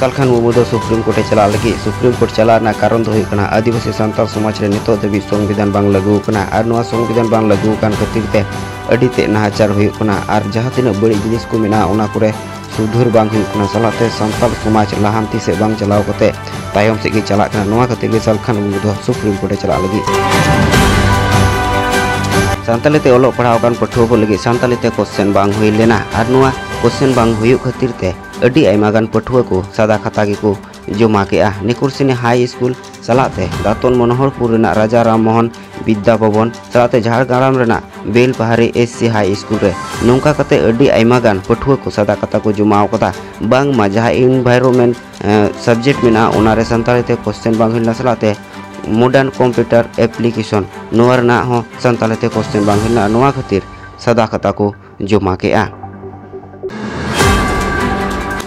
ᱥᱟᱞᱠᱷᱟᱱ ᱢᱩᱨᱢᱩ ᱫᱚ ᱥᱩᱯᱨᱤᱢ ᱠᱳᱨᱴ ᱮ ᱪᱟᱞᱟᱜ ᱞᱟᱹᱜᱤᱫ, ᱥᱩᱯᱨᱤᱢ ᱠᱳᱨᱴ ᱪᱟᱞᱟᱜ ᱨᱮᱱᱟᱜ ᱠᱟᱨᱚᱱ ᱫᱚ ᱦᱩᱭᱩᱜ ᱠᱟᱱᱟ, ᱟᱹᱫᱤᱵᱟᱹᱥᱤ ᱥᱟᱱᱛᱟᱲ ᱥᱚᱢᱟᱡᱽ ᱨᱮ ᱱᱤᱛᱚᱜ ᱫᱷᱟᱹᱵᱤᱡ ᱥᱚᱝᱵᱤᱫᱷᱟᱱ ᱵᱟᱝ ᱞᱟᱹᱜᱩ ᱟᱠᱟᱱᱟ᱾ ᱟᱨ ᱱᱚᱣᱟ ᱥᱚᱝᱵᱤᱫᱷᱟᱱ ᱵᱟᱝ ᱞᱟᱹᱜᱩ ᱟᱠᱟᱱ ᱠᱷᱟᱹᱛᱤᱨ ᱛᱮ ᱟᱹᱰᱤ ᱛᱮᱫ ᱱᱟᱦᱟᱪᱟᱨ ᱦᱩᱭᱩᱜ ᱠᱟᱱᱟ᱾ ᱟᱨ ᱡᱟᱦᱟᱸ ᱛᱤᱱᱟᱹᱜ ᱵᱟᱹᱲᱤᱡ ᱡᱤᱱᱤᱥ ᱠᱚ ᱢᱮᱱᱟᱜᱼᱟ, ᱚᱱᱟ ᱠᱚᱨᱮ ᱥᱩᱫᱷᱟᱹᱨ ᱵᱟᱝ ᱦᱩᱭᱩᱜ ᱠᱟᱱᱟ, ᱥᱟᱞᱟᱜ ᱛᱮ ᱥᱟᱱᱛᱟᱲ ᱥᱚᱢᱟᱡᱽ ᱞᱟᱦᱟᱱᱛᱤ ᱥᱮᱫ ᱵᱟᱝ ᱪᱟᱞᱟᱣ ᱠᱟᱛᱮ ᱛᱟᱭᱚᱢ ᱥᱮᱫ ᱜᱮ ᱪᱟᱞᱟᱜ ᱠᱟᱱᱟ᱾ ᱱᱚᱣᱟ ᱠᱷᱟᱹᱛᱤᱨ ᱜᱮ ᱥᱟᱞᱠᱷᱟᱱ ᱢᱩᱨᱢᱩ ᱫᱚ ᱥᱩᱯᱨᱤᱢ ᱠᱳᱨᱴ ᱮ ᱪᱟᱞᱟᱜ ᱞᱟᱹᱜᱤᱫ᱾ ᱥᱟᱱᱛᱟᱲᱤ ᱛᱮ ᱚᱞᱚᱜ ᱯᱟᱲᱦᱟᱣ ᱟᱠᱟᱱ ᱯᱟᱹᱴᱷᱩᱣᱟᱹ ᱠᱚ ᱞᱟᱹᱜᱤᱫ ᱥᱟᱱᱛᱟᱲᱤ ᱛᱮ ᱠᱚᱥᱪᱮᱱ ᱵᱟᱝ ᱦᱩᱭ ᱞᱮᱱᱟ, ᱟᱨ ᱱᱚᱣᱟ ᱠᱚᱥᱪᱮᱱ ᱵᱟᱝ ᱦᱩᱭᱩᱜ ᱠᱷᱟᱹᱛᱤᱨ ᱛᱮ ᱟᱹᱰᱤ ᱟᱭᱢᱟ ᱜᱟᱱ ᱯᱟᱹᱴᱷᱩᱣᱟᱹ ᱠᱚ ᱥᱟᱫᱟ ᱠᱷᱟᱛᱟ ᱜᱮᱠᱚ ᱡᱚᱢᱟ ᱠᱮᱜᱼᱟ᱾ ᱱᱤᱠᱩᱨᱥᱤᱱᱤ ᱦᱟᱭ ᱥᱠᱩᱞ ᱥᱟᱞᱟᱜ ᱛᱮ ᱫᱟᱛᱚᱱ ᱢᱚᱱᱳᱦᱚᱨᱯᱩᱨ ᱨᱮᱱᱟᱜ ᱨᱟᱡᱟ ᱨᱟᱢ ᱢᱳᱦᱚᱱ ᱵᱤᱫᱽᱫᱟ ᱵᱷᱚᱵᱚᱱ ᱥᱟᱞᱟᱜ ᱛᱮ ᱡᱷᱟᱲᱜᱨᱟᱢ ᱨᱮᱱᱟᱜ ᱵᱮᱞᱯᱟᱦᱟᱨᱤ ᱮᱥ ᱥᱤ ᱦᱟᱭ ᱥᱠᱩᱞ ᱨᱮ ᱱᱚᱝᱠᱟ ᱠᱟᱛᱮ ᱟᱹᱰᱤ ᱟᱭᱢᱟ ᱜᱟᱱ ᱯᱟᱹᱴᱷᱩᱣᱟᱹ ᱠᱚ ᱥᱟᱫᱟ ᱠᱷᱟᱛᱟ ᱠᱚ ᱡᱚᱢᱟᱣ ᱠᱟᱫᱟ᱾ ᱵᱟᱝᱢᱟ ᱡᱟᱦᱟᱸ environment, ᱮ, subject ᱢᱮᱱᱟᱜᱼᱟ, ᱚᱱᱟᱨᱮ ᱥᱟᱱᱛᱟᱲᱤ ᱛᱮ ᱠᱚᱥᱪᱮᱱ ᱵᱟᱝ ᱦᱩᱭ ᱞᱮᱱᱟ, ᱥᱟᱞᱟᱜ ᱛᱮ modern computer application, ᱱᱚᱣᱟ ᱨᱮᱱᱟᱜ ᱦᱚᱸ ᱥᱟᱱᱛᱟᱲᱤ ᱛᱮ ᱠᱚᱥᱪᱮᱱ ᱵᱟᱝ ᱦᱩᱭ ᱞᱮᱱᱟ᱾ ᱱᱚᱣᱟ ᱠᱷᱟᱹᱛᱤᱨ ᱥᱟᱫᱟ ᱠᱷᱟᱛᱟ ᱠᱚ ᱡᱚᱢᱟ ᱠᱮᱜᱼᱟ᱾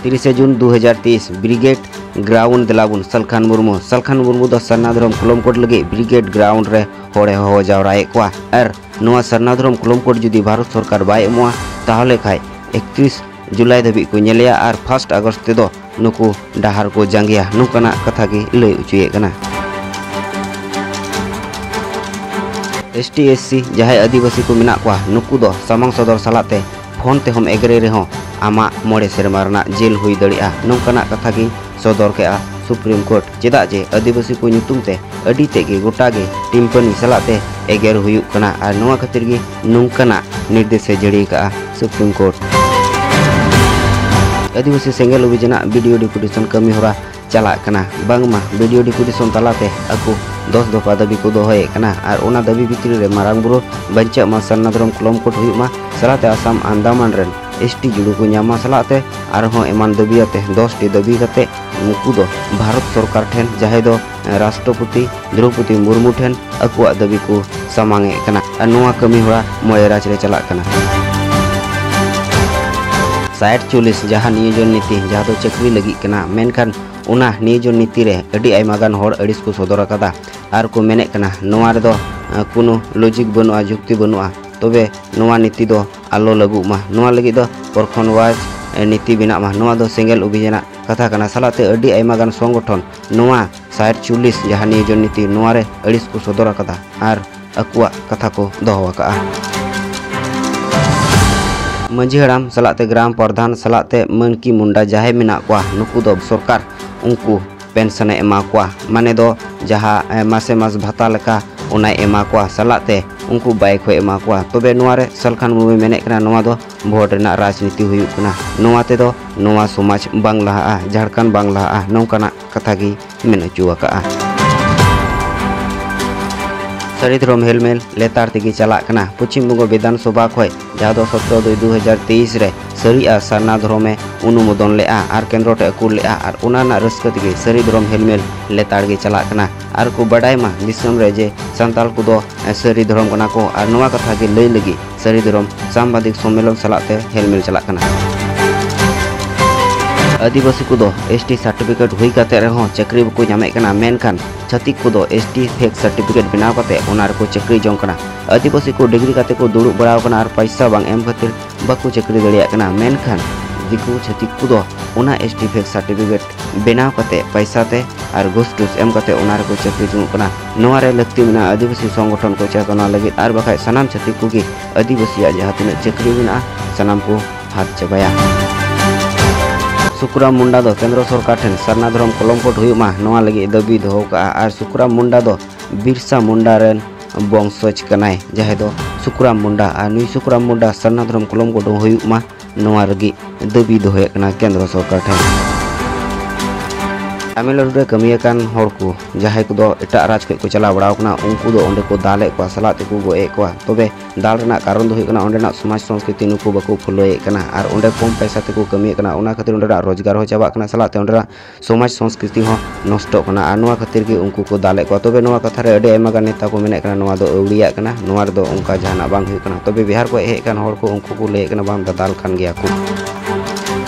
ᱛᱤᱨᱤᱥᱮ ᱡᱩᱱ ᱫᱩ ᱦᱟᱡᱟᱨ ᱛᱮᱭᱤᱥ, ᱵᱨᱤᱜᱮᱰ ᱜᱨᱟᱣᱩᱱᱰ ᱫᱮᱞᱟᱵᱚᱱ ᱥᱟᱞᱠᱷᱟᱱ ᱢᱩᱨᱢᱩ᱾ ᱥᱟᱞᱠᱷᱟᱱ ᱢᱩᱨᱢᱩ ᱫᱚ ᱥᱟᱨᱱᱟ ᱫᱷᱚᱨᱚᱢ ᱠᱚᱞᱚᱢ ᱠᱳᱰ ᱞᱟᱹᱜᱤᱫ ᱵᱨᱤᱜᱮᱰ ᱜᱨᱟᱣᱩᱱᱰ ᱨᱮ ᱦᱚᱲᱮ ᱦᱚᱦᱚ ᱡᱟᱣᱨᱟᱭᱮᱫ ᱠᱚᱣᱟ᱾ ᱟᱨ ᱱᱚᱣᱟ ᱥᱟᱨᱱᱟ ᱫᱷᱚᱨᱚᱢ ᱠᱚᱞᱚᱢ ᱠᱳᱰ ᱡᱩᱫᱤ ᱵᱷᱟᱨᱚᱛ ᱥᱚᱨᱠᱟᱨ ᱵᱟᱭ ᱮᱢᱚᱜᱼᱟ, ᱛᱟᱦᱚᱞᱮ ᱠᱷᱟᱡ ᱮᱠᱛᱨᱤᱥ ᱡᱩᱞᱟᱭ ᱫᱷᱟᱹᱵᱤᱡ ᱠᱚ ᱧᱮᱞᱮᱭᱟ ᱟᱨ ᱯᱷᱟᱥᱴ ᱟᱜᱚᱥᱴ ᱛᱮᱫᱚ ᱱᱩᱠᱩ ᱰᱟᱦᱟᱨ ᱠᱚ ᱡᱟᱸᱜᱮᱭᱟ, ᱱᱚᱝᱠᱟᱱᱟᱜ ᱠᱟᱛᱷᱟ ᱜᱮ ᱞᱟᱹᱭ ᱚᱪᱚᱭᱮᱫ ᱠᱟᱱᱟ᱾ ᱮᱥ ᱴᱤ ᱮᱥ ᱥᱤ ᱡᱟᱦᱟᱸᱭ ᱟᱹᱫᱤᱵᱟᱹᱥᱤ ᱠᱚ ᱢᱮᱱᱟᱜ ᱠᱚᱣᱟ, ᱱᱩᱠᱩ ᱫᱚ ᱥᱟᱢᱟᱝ ᱥᱚᱫᱚᱨ ᱥᱟᱞᱟᱜ ᱛᱮ ᱯᱷᱳᱱ ᱛᱮᱦᱚᱸᱢ ᱮᱜᱽᱨᱮ ᱨᱮᱦᱚᱸ ᱟᱢᱟᱜ ᱢᱚᱬᱮ ᱥᱮᱨᱢᱟ ᱨᱮᱱᱟᱜ ᱡᱮᱞ ᱦᱩᱭ ᱫᱟᱲᱮᱭᱟᱜᱼᱟ, ᱱᱚᱝᱠᱟᱱᱟᱜ ᱠᱟᱛᱷᱟ ᱜᱮ ᱥᱚᱫᱚᱨ ᱠᱮᱜᱼᱟ ᱥᱩᱯᱨᱤᱢ ᱠᱳᱨᱴ, ᱪᱮᱫᱟᱜ ᱡᱮ ᱟᱹᱫᱤᱵᱟᱹᱥᱤ ᱠᱚ ᱧᱩᱛᱩᱢ ᱛᱮ ᱟᱹᱰᱤ ᱛᱮᱫ ᱜᱮ ᱜᱚᱴᱟ ᱜᱮ ᱴᱤᱢᱯᱟᱹᱱᱤ ᱥᱟᱞᱟᱜ ᱛᱮ ᱮᱜᱮᱨ ᱦᱩᱭᱩᱜ ᱠᱟᱱᱟ ᱟᱨ ᱱᱚᱣᱟ ᱠᱷᱟᱹᱛᱤᱨ ᱜᱮ ᱱᱚᱝᱠᱟᱱᱟᱜ ᱱᱤᱨᱫᱮᱥ ᱮ ᱡᱟᱹᱨᱤ ᱟᱠᱟᱫᱼᱟ ᱥᱩᱯᱨᱤᱢ ᱠᱳᱨᱴ᱾ ᱟᱹᱫᱤᱵᱟᱹᱥᱤ ᱥᱮᱸᱜᱮᱞ ᱚᱵᱷᱤᱡᱟᱱᱟᱜ ᱵᱤᱰᱤᱭᱳ ᱰᱮᱯᱩᱴᱮᱥᱚᱱ ᱠᱟᱹᱢᱤ ᱦᱚᱨᱟ ᱪᱟᱞᱟᱜ ᱠᱟᱱᱟ᱾ ᱵᱟᱝᱢᱟ ᱵᱤᱰᱤᱭᱳ ᱰᱮᱯᱩᱴᱮᱥᱚᱱ ᱛᱟᱞᱟᱛᱮ ᱟᱠᱚ ᱫᱚᱥ ᱫᱚᱯᱷᱟ ᱫᱟᱹᱵᱤ ᱠᱚ ᱫᱚᱦᱚᱭᱮᱫ ᱠᱟᱱᱟ ᱟᱨ ᱚᱱᱟ ᱫᱟᱹᱵᱤ ᱵᱷᱤᱛᱨᱤ ᱨᱮ ᱢᱟᱨᱟᱝ ᱵᱩᱨᱩ ᱵᱟᱧᱪᱟᱜ ᱢᱟ, ᱥᱟᱨᱱᱟ ᱫᱷᱚᱨᱚᱢ ᱠᱚᱞᱚᱢ ᱠᱳᱰ ᱦᱩᱭᱩᱜ ᱢᱟ, ᱥᱟᱞᱟᱛᱮ ᱟᱥᱟᱢ ᱟᱱᱫᱟᱢᱟᱱ ᱨᱮᱱ ᱮᱥᱴᱤ ᱡᱩᱲᱩ ᱠᱚ ᱧᱟᱢ ᱢᱟ ᱥᱟᱞᱟᱜ ᱛᱮ ᱟᱨᱦᱚᱸ ᱮᱢᱟᱱ ᱫᱟᱹᱵᱤ ᱟᱛᱮ ᱫᱚᱥ ᱴᱤ ᱫᱟᱹᱵᱤ ᱠᱟᱛᱮ ᱩᱱᱠᱩ ᱫᱚ ᱵᱷᱟᱨᱚᱛ ᱥᱚᱨᱠᱟᱨ ᱴᱷᱮᱱ, ᱡᱟᱦᱟᱸᱭ ᱫᱚ ᱨᱟᱥᱴᱨᱚᱯᱚᱛᱤ ᱫᱨᱳᱯᱚᱫᱤ ᱢᱩᱨᱢᱩ ᱴᱷᱮᱱ ᱟᱠᱚᱣᱟᱜ ᱫᱟᱹᱵᱤ ᱠᱚ ᱥᱟᱢᱟᱝ ᱮᱫ ᱠᱟᱱᱟ᱾ ᱟᱨ ᱱᱚᱣᱟ ᱠᱟᱹᱢᱤ ᱦᱚᱨᱟ ᱢᱚᱬᱮ ᱨᱟᱡᱽ ᱨᱮ ᱪᱟᱞᱟᱜ ᱠᱟᱱᱟ᱾ ᱥᱟᱴ ᱪᱚᱞᱞᱤᱥ ᱡᱟᱦᱟᱸ ᱱᱤᱭᱳᱡᱚᱱ ᱱᱤᱛᱤ, ᱡᱟᱦᱟᱸ ᱫᱚ ᱪᱟᱹᱠᱨᱤ ᱞᱟᱹᱜᱤᱫ ᱠᱟᱱᱟ, ᱢᱮᱱᱠᱷᱟᱱ ᱚᱱᱟ ᱱᱤᱭᱳᱡᱚᱱ ᱱᱤᱛᱤ ᱨᱮ ᱟᱹᱰᱤ ᱟᱭᱢᱟ ᱜᱟᱱ ᱦᱚᱲ ᱟᱹᱲᱤᱥ ᱠᱚ ᱥᱚᱫᱚᱨ ᱟᱠᱟᱫᱟ ᱟᱨ ᱠᱚ ᱢᱮᱱᱮᱫ ᱠᱟᱱᱟ ᱱᱚᱣᱟ ᱨᱮᱫᱚ, ᱟᱸ, ᱠᱳᱱᱳ ᱞᱚᱡᱤᱠ ᱵᱟᱹᱱᱩᱜᱼᱟ, ᱡᱩᱠᱛᱤ ᱵᱟᱹᱱᱩᱜᱼᱟ᱾ ᱛᱚᱵᱮ ᱱᱚᱣᱟ ᱱᱤᱛᱤ ᱫᱚ ᱟᱞᱚ ᱞᱟᱹᱜᱩᱜ ᱢᱟ, ᱱᱚᱣᱟ ᱞᱟᱹᱜᱤᱫ ᱫᱚ ᱯᱨᱚᱠᱷᱚᱸᱰ ᱣᱟᱭᱤᱡ, ᱮ, ᱱᱤᱛᱤ ᱵᱮᱱᱟᱜ ᱢᱟ᱾ ᱱᱚᱣᱟ ᱫᱚ ᱥᱮᱸᱜᱮᱞ ᱚᱵᱷᱤᱡᱟᱱᱟᱜ ᱠᱟᱛᱷᱟ ᱠᱟᱱᱟ᱾ ᱥᱟᱞᱟᱜ ᱛᱮ ᱟᱹᱰᱤ ᱟᱭᱢᱟ ᱜᱟᱱ ᱥᱚᱝᱜᱚᱴᱷᱚᱱ ᱱᱚᱣᱟ ᱥᱟᱴ ᱪᱚᱞᱞᱤᱥ ᱡᱟᱦᱟᱸ ᱱᱤᱭᱳᱡᱚᱱ ᱱᱤᱛᱤ, ᱱᱚᱣᱟ ᱨᱮ ᱟᱹᱲᱤᱥ ᱠᱚ ᱥᱚᱫᱚᱨ ᱟᱠᱟᱫᱟ ᱟᱨ ᱟᱠᱚᱣᱟᱜ ᱠᱟᱛᱷᱟ ᱠᱚ ᱫᱚᱦᱚ ᱟᱠᱟᱫᱼᱟ᱾ ᱢᱟᱹᱡᱷᱤ ᱦᱟᱲᱟᱢ ᱥᱟᱞᱟᱜ ᱛᱮ ᱜᱨᱟᱢ ᱯᱨᱚᱫᱷᱟᱱ ᱥᱟᱞᱟᱜ ᱛᱮ ᱢᱟᱹᱱᱠᱤ ᱢᱩᱱᱰᱟ ᱡᱟᱦᱟᱸᱭ ᱢᱮᱱᱟᱜ ᱠᱚᱣᱟ, ᱱᱩᱠᱩ ᱫᱚ ᱥᱚᱨᱠᱟᱨ ᱩᱱᱠᱩ ᱯᱮᱱᱥᱚᱱ ᱮ ᱮᱢᱟ ᱠᱚᱣᱟ, ᱢᱟᱱᱮ ᱫᱚ ᱡᱟᱦᱟᱸ, ᱮ, ᱢᱟᱥᱮ ᱢᱟᱥ ᱵᱷᱟᱛᱟ ᱞᱮᱠᱟ ᱚᱱᱟᱭ ᱮᱢᱟ ᱠᱚᱣᱟ, ᱥᱟᱞᱟᱜ ᱛᱮ ᱩᱱᱠᱩ ᱵᱟᱭᱤᱠ ᱦᱚᱸᱭ ᱮᱢᱟ ᱠᱚᱣᱟ᱾ ᱛᱚᱵᱮ ᱱᱚᱣᱟ ᱨᱮ ᱥᱟᱞᱠᱷᱟᱱ ᱢᱩᱨᱢᱩᱭ ᱢᱮᱱᱮᱫ ᱠᱟᱱᱟ, ᱱᱚᱣᱟ ᱫᱚ ᱵᱷᱳᱴ ᱨᱮᱱᱟᱜ ᱨᱟᱡᱽᱱᱤᱛᱤ ᱦᱩᱭᱩᱜ ᱠᱟᱱᱟ, ᱱᱚᱣᱟ ᱛᱮᱫᱚ ᱱᱚᱣᱟ ᱥᱚᱢᱟᱡᱽ ᱵᱟᱝ ᱞᱟᱦᱟᱜᱼᱟ, ᱡᱷᱟᱲᱠᱷᱚᱸᱰ ᱵᱟᱝ ᱞᱟᱦᱟᱜᱼᱟ, ᱱᱚᱝᱠᱟᱱᱟᱜ ᱠᱟᱛᱷᱟ ᱜᱮ ᱢᱮᱱ ᱦᱚᱪᱚ ᱟᱠᱟᱫᱼᱟ᱾ ᱥᱟᱹᱨᱤ ᱫᱷᱚᱨᱚᱢ ᱦᱮᱞᱢᱮᱞ ᱞᱮᱛᱟᱲ ᱛᱮᱜᱮ ᱪᱟᱞᱟᱜ ᱠᱟᱱᱟ᱾ ᱯᱚᱪᱷᱤᱢ ᱵᱚᱝᱜᱚ ᱵᱤᱫᱷᱟᱱ ᱥᱚᱵᱷᱟ ᱠᱷᱚᱱ ᱡᱟᱦᱟᱸ ᱫᱚ ᱥᱚᱛᱨᱚ ᱫᱩᱭ ᱫᱩ ᱦᱟᱡᱟᱨ ᱛᱮᱭᱤᱥ ᱨᱮ ᱥᱟᱹᱨᱤ ᱟᱨ ᱥᱟᱨᱱᱟ ᱫᱷᱚᱨᱚᱢ ᱮ ᱚᱱᱩᱢᱳᱫᱚᱱ ᱞᱮᱫᱼᱟ ᱟᱨ ᱠᱮᱱᱫᱨᱚ ᱴᱷᱮᱱ ᱮ ᱠᱩᱞ ᱞᱮᱫᱼᱟ ᱟᱨ ᱚᱱᱟ ᱨᱮᱱᱟᱜ ᱨᱟᱹᱥᱠᱟᱹ ᱛᱮᱜᱮ ᱥᱟᱹᱨᱤ ᱫᱷᱚᱨᱚᱢ ᱦᱮᱞᱢᱮᱞ ᱞᱮᱛᱟᱲ ᱜᱮ ᱪᱟᱞᱟᱜ ᱠᱟᱱᱟ᱾ ᱟᱨ ᱠᱚ ᱵᱟᱰᱟᱭ ᱢᱟ ᱫᱤᱥᱚᱢ ᱨᱮ ᱡᱮ ᱥᱟᱱᱛᱟᱲ ᱠᱚᱫᱚ ᱥᱟᱹᱨᱤ ᱫᱷᱚᱨᱚᱢ ᱠᱟᱱᱟ ᱠᱚ ᱟᱨ ᱱᱚᱣᱟ ᱠᱟᱛᱷᱟ ᱜᱮ ᱞᱟᱹᱭ ᱞᱟᱹᱜᱤᱫ ᱥᱟᱹᱨᱤ ᱫᱷᱚᱨᱚᱢ ᱥᱟᱢᱵᱟᱫᱤᱠ ᱥᱚᱢᱢᱮᱞᱚᱱ ᱥᱟᱞᱟᱜ ᱛᱮ ᱦᱮᱞᱢᱮᱞ ᱪᱟᱞᱟᱜ ᱠᱟᱱᱟ᱾ ᱟᱹᱫᱤᱵᱟᱹᱥᱤ ᱠᱚᱫᱚ ᱮᱥ ᱴᱤ ᱥᱟᱨᱴᱤᱯᱷᱤᱠᱮᱴ ᱦᱩᱭ ᱠᱟᱛᱮ ᱨᱮᱦᱚᱸ ᱪᱟᱹᱠᱨᱤ ᱵᱟᱠᱚ ᱧᱟᱢᱮᱫ ᱠᱟᱱᱟ, ᱢᱮᱱᱠᱷᱟᱱ ᱪᱷᱟᱹᱛᱤᱠ ᱠᱚᱫᱚ ᱮᱥ ᱴᱤ ᱯᱷᱮᱠ ᱥᱟᱨᱴᱤᱯᱷᱤᱠᱮᱴ ᱵᱮᱱᱟᱣ ᱠᱟᱛᱮ ᱚᱱᱟ ᱨᱮᱠᱚ ᱪᱟᱹᱠᱨᱤ ᱡᱚᱝ ᱠᱟᱱᱟ᱾ ᱟᱹᱫᱤᱵᱟᱹᱥᱤ ᱠᱚ ᱰᱤᱜᱽᱨᱤ ᱠᱟᱛᱮ ᱠᱚ ᱫᱩᱲᱩᱵ ᱵᱟᱲᱟᱣ ᱠᱟᱱᱟ ᱟᱨ ᱯᱟᱭᱥᱟ ᱵᱟᱝ ᱮᱢ ᱠᱷᱟᱹᱛᱤᱨ ᱵᱟᱠᱚ ᱪᱟᱹᱠᱨᱤ ᱫᱟᱲᱮᱭᱟᱜ ᱠᱟᱱᱟ, ᱢᱮᱱᱠᱷᱟᱱ ᱫᱤᱠᱩ ᱪᱷᱟᱹᱛᱤᱠ ᱠᱚᱫᱚ ᱚᱱᱟ ᱮᱥ ᱴᱤ ᱯᱷᱮᱠ ᱥᱟᱨᱴᱤᱯᱷᱤᱠᱮᱴ ᱵᱮᱱᱟᱣ ᱠᱟᱛᱮ ᱯᱟᱭᱥᱟ ᱛᱮ ᱟᱨ ᱜᱷᱩᱥ ᱴᱩᱥ ᱮᱢ ᱠᱟᱛᱮ ᱚᱱᱟ ᱨᱮᱠᱚ ᱪᱟᱹᱠᱨᱤ ᱡᱚᱝᱚᱜ ᱠᱟᱱᱟ᱾ ᱱᱚᱣᱟ ᱨᱮ ᱞᱟᱹᱠᱛᱤ ᱢᱮᱱᱟᱜᱼᱟ ᱟᱹᱫᱤᱵᱟᱹᱥᱤ ᱥᱚᱝᱜᱚᱴᱷᱚᱱ ᱠᱚ ᱪᱮᱛᱚᱱᱟ ᱞᱟᱹᱜᱤᱫ, ᱟᱨ ᱵᱟᱠᱷᱟᱡ ᱥᱟᱱᱟᱢ ᱪᱷᱟᱹᱛᱤᱠ ᱠᱚᱜᱮ ᱟᱹᱫᱤᱵᱟᱹᱥᱤᱭᱟᱜ ᱡᱟᱦᱟᱸ ᱛᱤᱱᱟᱹᱜ ᱪᱟᱹᱠᱨᱤ ᱢᱮᱱᱟᱜᱼᱟ ᱥᱟᱱᱟᱢ ᱠᱚ ᱦᱟᱛ ᱪᱟᱵᱟᱭᱟ᱾ ᱥᱩᱠᱨᱟᱢ ᱢᱩᱱᱰᱟ ᱫᱚ ᱠᱮᱱᱫᱨᱚ ᱥᱚᱨᱠᱟᱨ ᱴᱷᱮᱱ ᱥᱟᱨᱱᱟ ᱫᱷᱚᱨᱚᱢ ᱠᱚᱞᱚᱢ ᱠᱳᱰ ᱦᱩᱭᱩᱜ ᱢᱟ, ᱱᱚᱣᱟ ᱞᱟᱹᱜᱤᱫ ᱫᱟᱹᱵᱤ ᱫᱚᱦᱚ ᱠᱟᱜᱼᱟ᱾ ᱟᱨ ᱥᱩᱠᱨᱟᱢ ᱢᱩᱱᱰᱟ ᱫᱚ ᱵᱤᱨᱥᱟ ᱢᱩᱱᱰᱟ ᱨᱮᱱ ᱵᱚᱝᱥᱚᱡᱽ ᱠᱟᱱᱟᱭ, ᱡᱟᱦᱟᱸᱭ ᱫᱚ ᱥᱩᱠᱨᱟᱢ ᱢᱩᱱᱰᱟ᱾ ᱟᱨ ᱱᱩᱭ ᱥᱩᱠᱨᱟᱢ ᱢᱩᱱᱰᱟ ᱥᱟᱨᱱᱟ ᱫᱷᱚᱨᱚᱢ ᱠᱚᱞᱚᱢ ᱠᱳᱰ ᱦᱩᱭᱩᱜ ᱢᱟ, ᱱᱚᱣᱟ ᱞᱟᱹᱜᱤᱫ ᱫᱟᱹᱵᱤ ᱫᱚᱦᱚᱭᱮᱫ ᱠᱟᱱᱟ ᱠᱮᱱᱫᱨᱚ ᱥᱚᱨᱠᱟᱨ ᱴᱷᱮᱱ᱾ ᱛᱟᱢᱤᱞᱱᱟᱰᱩ ᱨᱮ ᱠᱟᱹᱢᱤᱭᱟᱠᱟᱱ ᱦᱚᱲ ᱠᱚ, ᱡᱟᱦᱟᱸᱭ ᱠᱚᱫᱚ ᱮᱴᱟᱜ ᱨᱟᱡᱽ ᱠᱷᱚᱱ ᱠᱚ ᱪᱟᱞᱟᱣ ᱵᱟᱲᱟᱣ ᱠᱟᱱᱟ, ᱩᱱᱠᱩ ᱫᱚ ᱚᱸᱰᱮ ᱠᱚ ᱫᱟᱞᱮᱫ ᱠᱚᱣᱟ, ᱥᱟᱞᱟᱜ ᱛᱮᱠᱚ ᱜᱚᱡ ᱮᱫ ᱠᱚᱣᱟ᱾ ᱛᱚᱵᱮ ᱫᱟᱞ ᱨᱮᱱᱟᱜ ᱠᱟᱨᱚᱱ ᱫᱚ ᱦᱩᱭᱩᱜ ᱠᱟᱱᱟ, ᱚᱸᱰᱮᱱᱟᱜ ᱥᱚᱢᱟᱡᱽ ᱥᱚᱝᱥᱠᱨᱤᱛᱤ ᱱᱩᱠᱩ ᱵᱟᱠᱚ ᱯᱷᱳᱞᱳᱭᱮᱫ ᱠᱟᱱᱟ᱾ ᱟᱨ ᱚᱸᱰᱮ ᱠᱚᱢ ᱯᱚᱭᱥᱟ ᱛᱮᱠᱚ ᱠᱟᱹᱢᱤᱭᱮᱫ ᱠᱟᱱᱟ, ᱚᱱᱟ ᱠᱷᱟᱹᱛᱤᱨ ᱚᱸᱰᱮᱱᱟᱜ ᱨᱳᱡᱽᱜᱟᱨ ᱦᱚᱸ ᱪᱟᱵᱟᱜ ᱠᱟᱱᱟ, ᱥᱟᱞᱟᱜ ᱛᱮ ᱚᱸᱰᱮᱱᱟᱜ ᱥᱚᱢᱟᱡᱽ ᱥᱚᱝᱥᱠᱨᱤᱛᱤ ᱦᱚᱸ ᱱᱚᱥᱴᱚᱜ ᱠᱟᱱᱟ᱾ ᱟᱨ ᱱᱚᱣᱟ ᱠᱷᱟᱹᱛᱤᱨ ᱜᱮ ᱩᱱᱠᱩ ᱠᱚ ᱫᱟᱞᱮᱫ ᱠᱚᱣᱟ᱾ ᱛᱚᱵᱮ ᱱᱚᱣᱟ ᱠᱟᱛᱷᱟ ᱨᱮ ᱟᱹᱰᱤ ᱟᱭᱢᱟ ᱜᱟᱱ ᱱᱮᱛᱟ ᱠᱚ ᱢᱮᱱᱮᱫ ᱠᱟᱱᱟ, ᱱᱚᱣᱟ ᱫᱚ ᱟᱹᱣᱲᱤᱭᱟᱜ ᱠᱟᱱᱟ, ᱱᱚᱣᱟ ᱨᱮᱫᱚ ᱚᱱᱠᱟ ᱡᱟᱦᱟᱱᱟᱜ ᱵᱟᱝ ᱦᱩᱭᱩᱜ ᱠᱟᱱᱟ᱾ ᱛᱚᱵᱮ ᱵᱤᱦᱟᱨ ᱠᱷᱚᱱ ᱦᱮᱡ ᱟᱠᱟᱱ ᱦᱚᱲ ᱠᱚ, ᱩᱱᱠᱩ ᱠᱚ ᱞᱟᱹᱭᱮᱫ ᱠᱟᱱᱟ, ᱵᱟᱝ, ᱫᱟᱫᱟᱞ ᱠᱟᱱ ᱜᱮᱭᱟ ᱠᱚ᱾